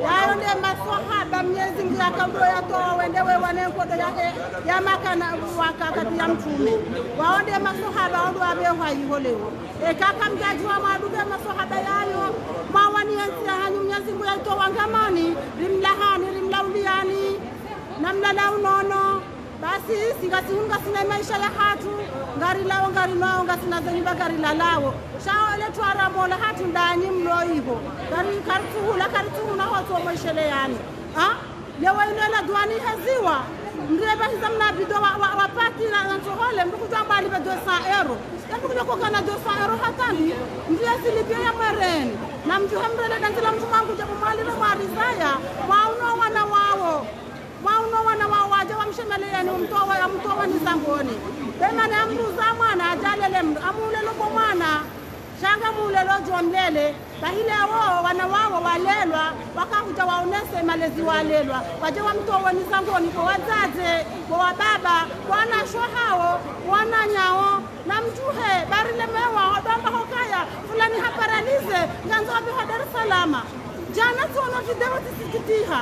Yayo nde maswahaba, Mnyezi Mngu yakaudo yatowa, wende we wane nkodo yahe, ya Maka na wakati ya mtrume. Wawo nde maswahaba, ondo wabeho hayiho leo. Eka kamdjadjuwa mwaduke maswahaba yayo, mwawani yentsi ya hanyu Mnyezi Mngu yaitowa ngamani, rimlahani, rimlauliyani, na mlala unono. Basi, si ngasi hunu ngasina maesha ya hatru, ngarilao, ngarinwao, ngasina ze nyumba ngarilalao. Sha ole twara mola hatru ndanyi mlo iho. Ngari, karitsuhula, karitsuhuna hotso mwesheleyani. Ha? Lewo inu ela duwani haziwa. Mndru eba hiza mna bido wa, wa, wa pati na, na ntsohole, mndru kudjwa mbali ba deux cents euros. Ya mndru kudjwa kokana deux cents euros hatani, mndru ya zilipia ya mwereni. Na mdjuhe mrele na ndzila mndru mwangu djabu mwalile mwarizaya, mwauno wana wawo. Mwauno wana wa wadja wamshemeleyeni, umtowa, amtowa ni zangoni. Be mana amruza mwana, adjalele mndru, amulelo bo mwana. Sha nga mulelo djo mlele. Ba hile awo, wana wawo walelwa, wakahudja waonese malezi walelwa. Wadje wamtowe ni zangoni bo wadzadze, bo wababa, wanashe hawo, wananyawo. Na mdjuhe, barilemewa, odamba hokaya, fulani ha paralysé, ngandzo abiha Dar es Salaam. Djana tsono video tsisikitiha.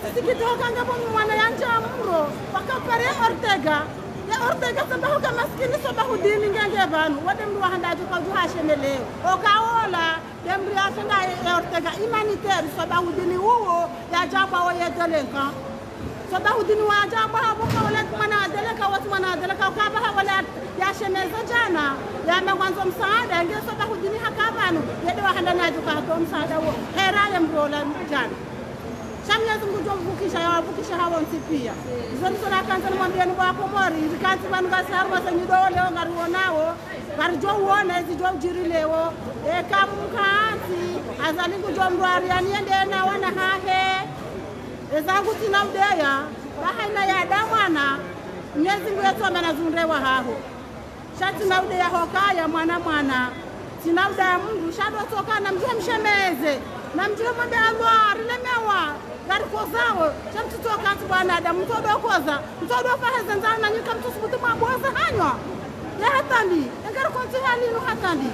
Tsisikitiha kanga bo mwana yandja mro, wakapare Ortega. Ya Ortega sababu ka maskini sababu dini ngenge pvanu. Wade mndru wahandadju kaudjuha ashemeleo. Okaola, de mndru yasenda ya Ortega humanitaire sababu dini uwo, yadjabwa wo ye délinquant. Sababu dini wadjabwa hapvo ka wale mwana wa délinquant, wasi mwana wa délinquant, ukaba ha wale yashemeza djana, yamba ngwandzo msaada, nge sababu dini haka pvanu, yede wahandani adjuka hatowa msaada wo. Hera ye mndru ola djana. Sha Mnyezi Mngu djo mvukisha, yawavukisha hawontsi pia. Izo ndizo nakandza nimwambiyeni bo wa Komori, rikantsi pvanu ngasi harumwa ze nyido leo ngariwonao, ngaridjo uwona ezi djo udjiri leo. Eka mkantsi, Azali ngudjo mrwari, yani yende na wana hahe. Ezangu tsina udeya, ba haina yada mwana, Mnyezi Mngu yetsoma na zundrewa haho. Sha tsina udeya hokaya mwana mwana. Tsina udeya mndru, sha ndo tsoka na mdjuhe mshemeze. Na mdjuhe mwambe Allah, rilemewa. Ngarikozao, sha mtsutsoka ntsi bo wanadamu, mtsodo koza, mtsodo faheze ndzana, nyika mtsusubutu mwabuwa za hanywa. Ya hatwari, ngarikonti hali inu hatwari.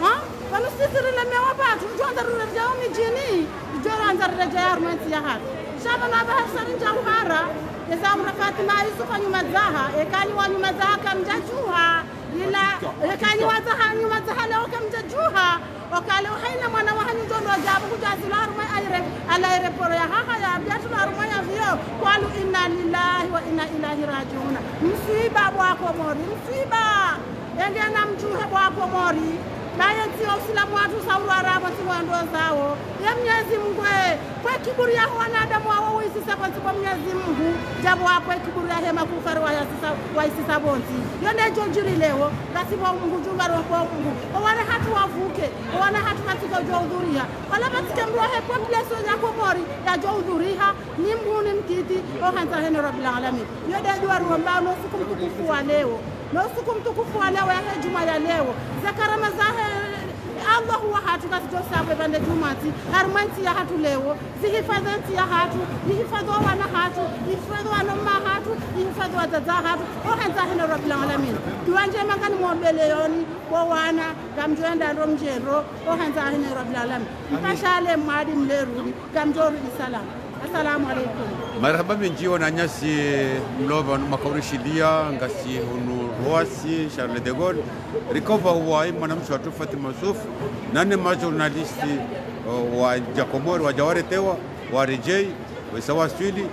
Ha? Pvanu sisi rilemewa pvatsu, ridjo andza riredjee ho midjini, ridjo andza riredjee harumwa entsi yahatru. Sha pvanu apvaha risarindja uhara, eza ura Fatima Yusuf hanyuma dzaha, eka nyi wa nyuma dzaha kamdjadjuha, ila, eka nyi wa dzaha, nyuma dzaha leo kamdjadjuha, okale uhayina mwana wahanyu djo ndo djabu kudjazilwa harumwa aire, ala aéroport ya haha ya biatulwa harumwa ya vio, kwalu inna lillahi wa inna ilaihi rajiuna. Mswiba bo wakomori, mswiba. Enge namdjuhe bo wakomori. Naye ntsi ya usilamu watru saurwa rabo ntsi mwando zao. Ye Mnyezi Mungu, eh, pvwe kiburi yaho wanadamu wawo wisisa pvontsi pvo Mnyezi Mungu. Djabu wapvwe kiburi yahe makufari wayasisa, wayisisa pvontsi. Yo ndedjo djiri leo, ngasi bo Mungu, djumba ro bo Mungu. Owana hatru wavuke, owana hatru watsike djo udhuriha. Wala pvatsike mdru wahe population ya Komori, yadjo udhuriha, ni mhuu ni mtiti, ohandza hene Rabbil Alamin. Yo nde dua ruomba no usiku mtukufu wa leo. No usiku mtukufu wa leo, yahe djumwa ya leo. Ze karama zahe Allahu wahatru ngazidjo sabwe pvandze djumwa ntsi, harumwa entsi yahatru leo. Zihifadhwi entsi yahatru, ihifadhwi owana hatru, ihifadhwi wananya hatru, ihifadhwi wadzadze hatru, ohandza hene Rabbil Alamin. Dua ndjema nganimwombeleoni, bo wana, ngamdjo enda ndo mdjendo, ohandza hene Rabbil Alamin. Mpashale mwadi mlerudi, ngamdjo rudi salama. Assalamu alaikum. Marahaba mendji wananyasi mlo pvanu makaurishiliya, ngasi hunu Roissy, Charles de Gaulle. Rikopva huwayi mwanamshe watru Fatima Yusuf, nane majournaliste, o, wadja Komori, wadja waretewa, waredjeyi, wesa waswili,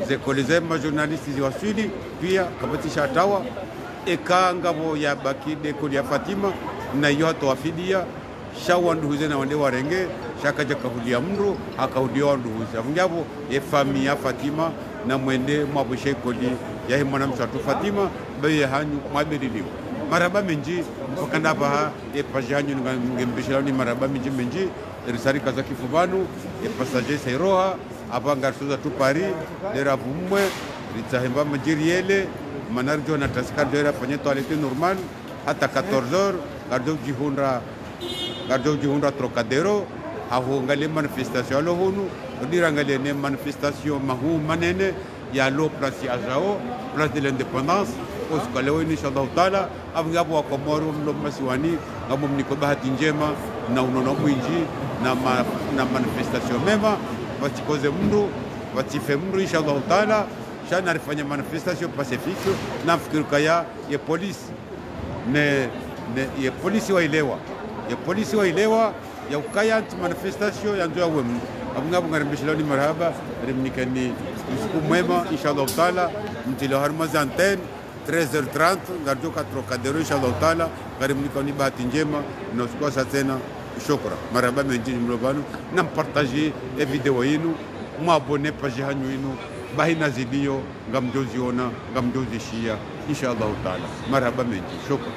ze colis za majournaliste ziwaswili, piya, kapvatsi sha tawa, eka ngapvo yabaki nde colis ya Fatima, na iyo hatowa fidiya, sha wandru huze na wende warenge, sha kadja kahuliya mdru, hakahuliya wandru huze. Apvo nge apvo, ye famiyi ya Fatima, na mwende mwapvoshe colis yahe mwanamshe watru Fatima, be ye hanyu mwabeliliwa. Marahaba mendji, mpaka ndapvaha, ye page hanyu nga, ngembeshelani marahaba mendji mendji, risarika za kifu pvanu, ye passager sairoha, apvaha ngarisoza tu Paris, lera pvumwe, ritsahe mba madjiri yele, mana ridjo na taska ridjo ira fanye toilette normal, hata quatorze heures, ngaridjo djihundra, ngaridjo djihundra Trocadéro, hahu ngaliye manifestation yalo hunu, udira ngaliye ne manifestation mahuu manene, yalo place ya Ajao, place de l'Indépendance, usiku wa leo inu, inshallah taala, apvo nge apvo wakomori mlo masiwani, ngamumniko bahati ndjema, na unono mwindji, na ma-, na manifestation mema, pvatsikoze mdru, pvatsife mdru, inshallah taala, sha narifanye manifestation pacifique, namfikiri kaya ye police, ne, ne, ye police wayilewa. Ye police wayilewa, ya ukaya ntsi manifestation yandzo yauwe mdru. Apvo nge apvo ngarembeshelani marahaba, rimnikeni usiku mwema, inshallah taala, mtilo harumwa za antenne, treize heures trente, ngaridjo ka Trocadéro, inshallah taala, ngarimnikeni bahati ndjema, na usiku wa sa tsena, shukra. Marahaba mendji mlo pvanu, na mpartage ye video yinu, mwabonne page hanyu yinu, bahi na zilio, ngamdjo ziona, ngamdjo zishiya, inshallah taala. Marahaba mendji, shukra.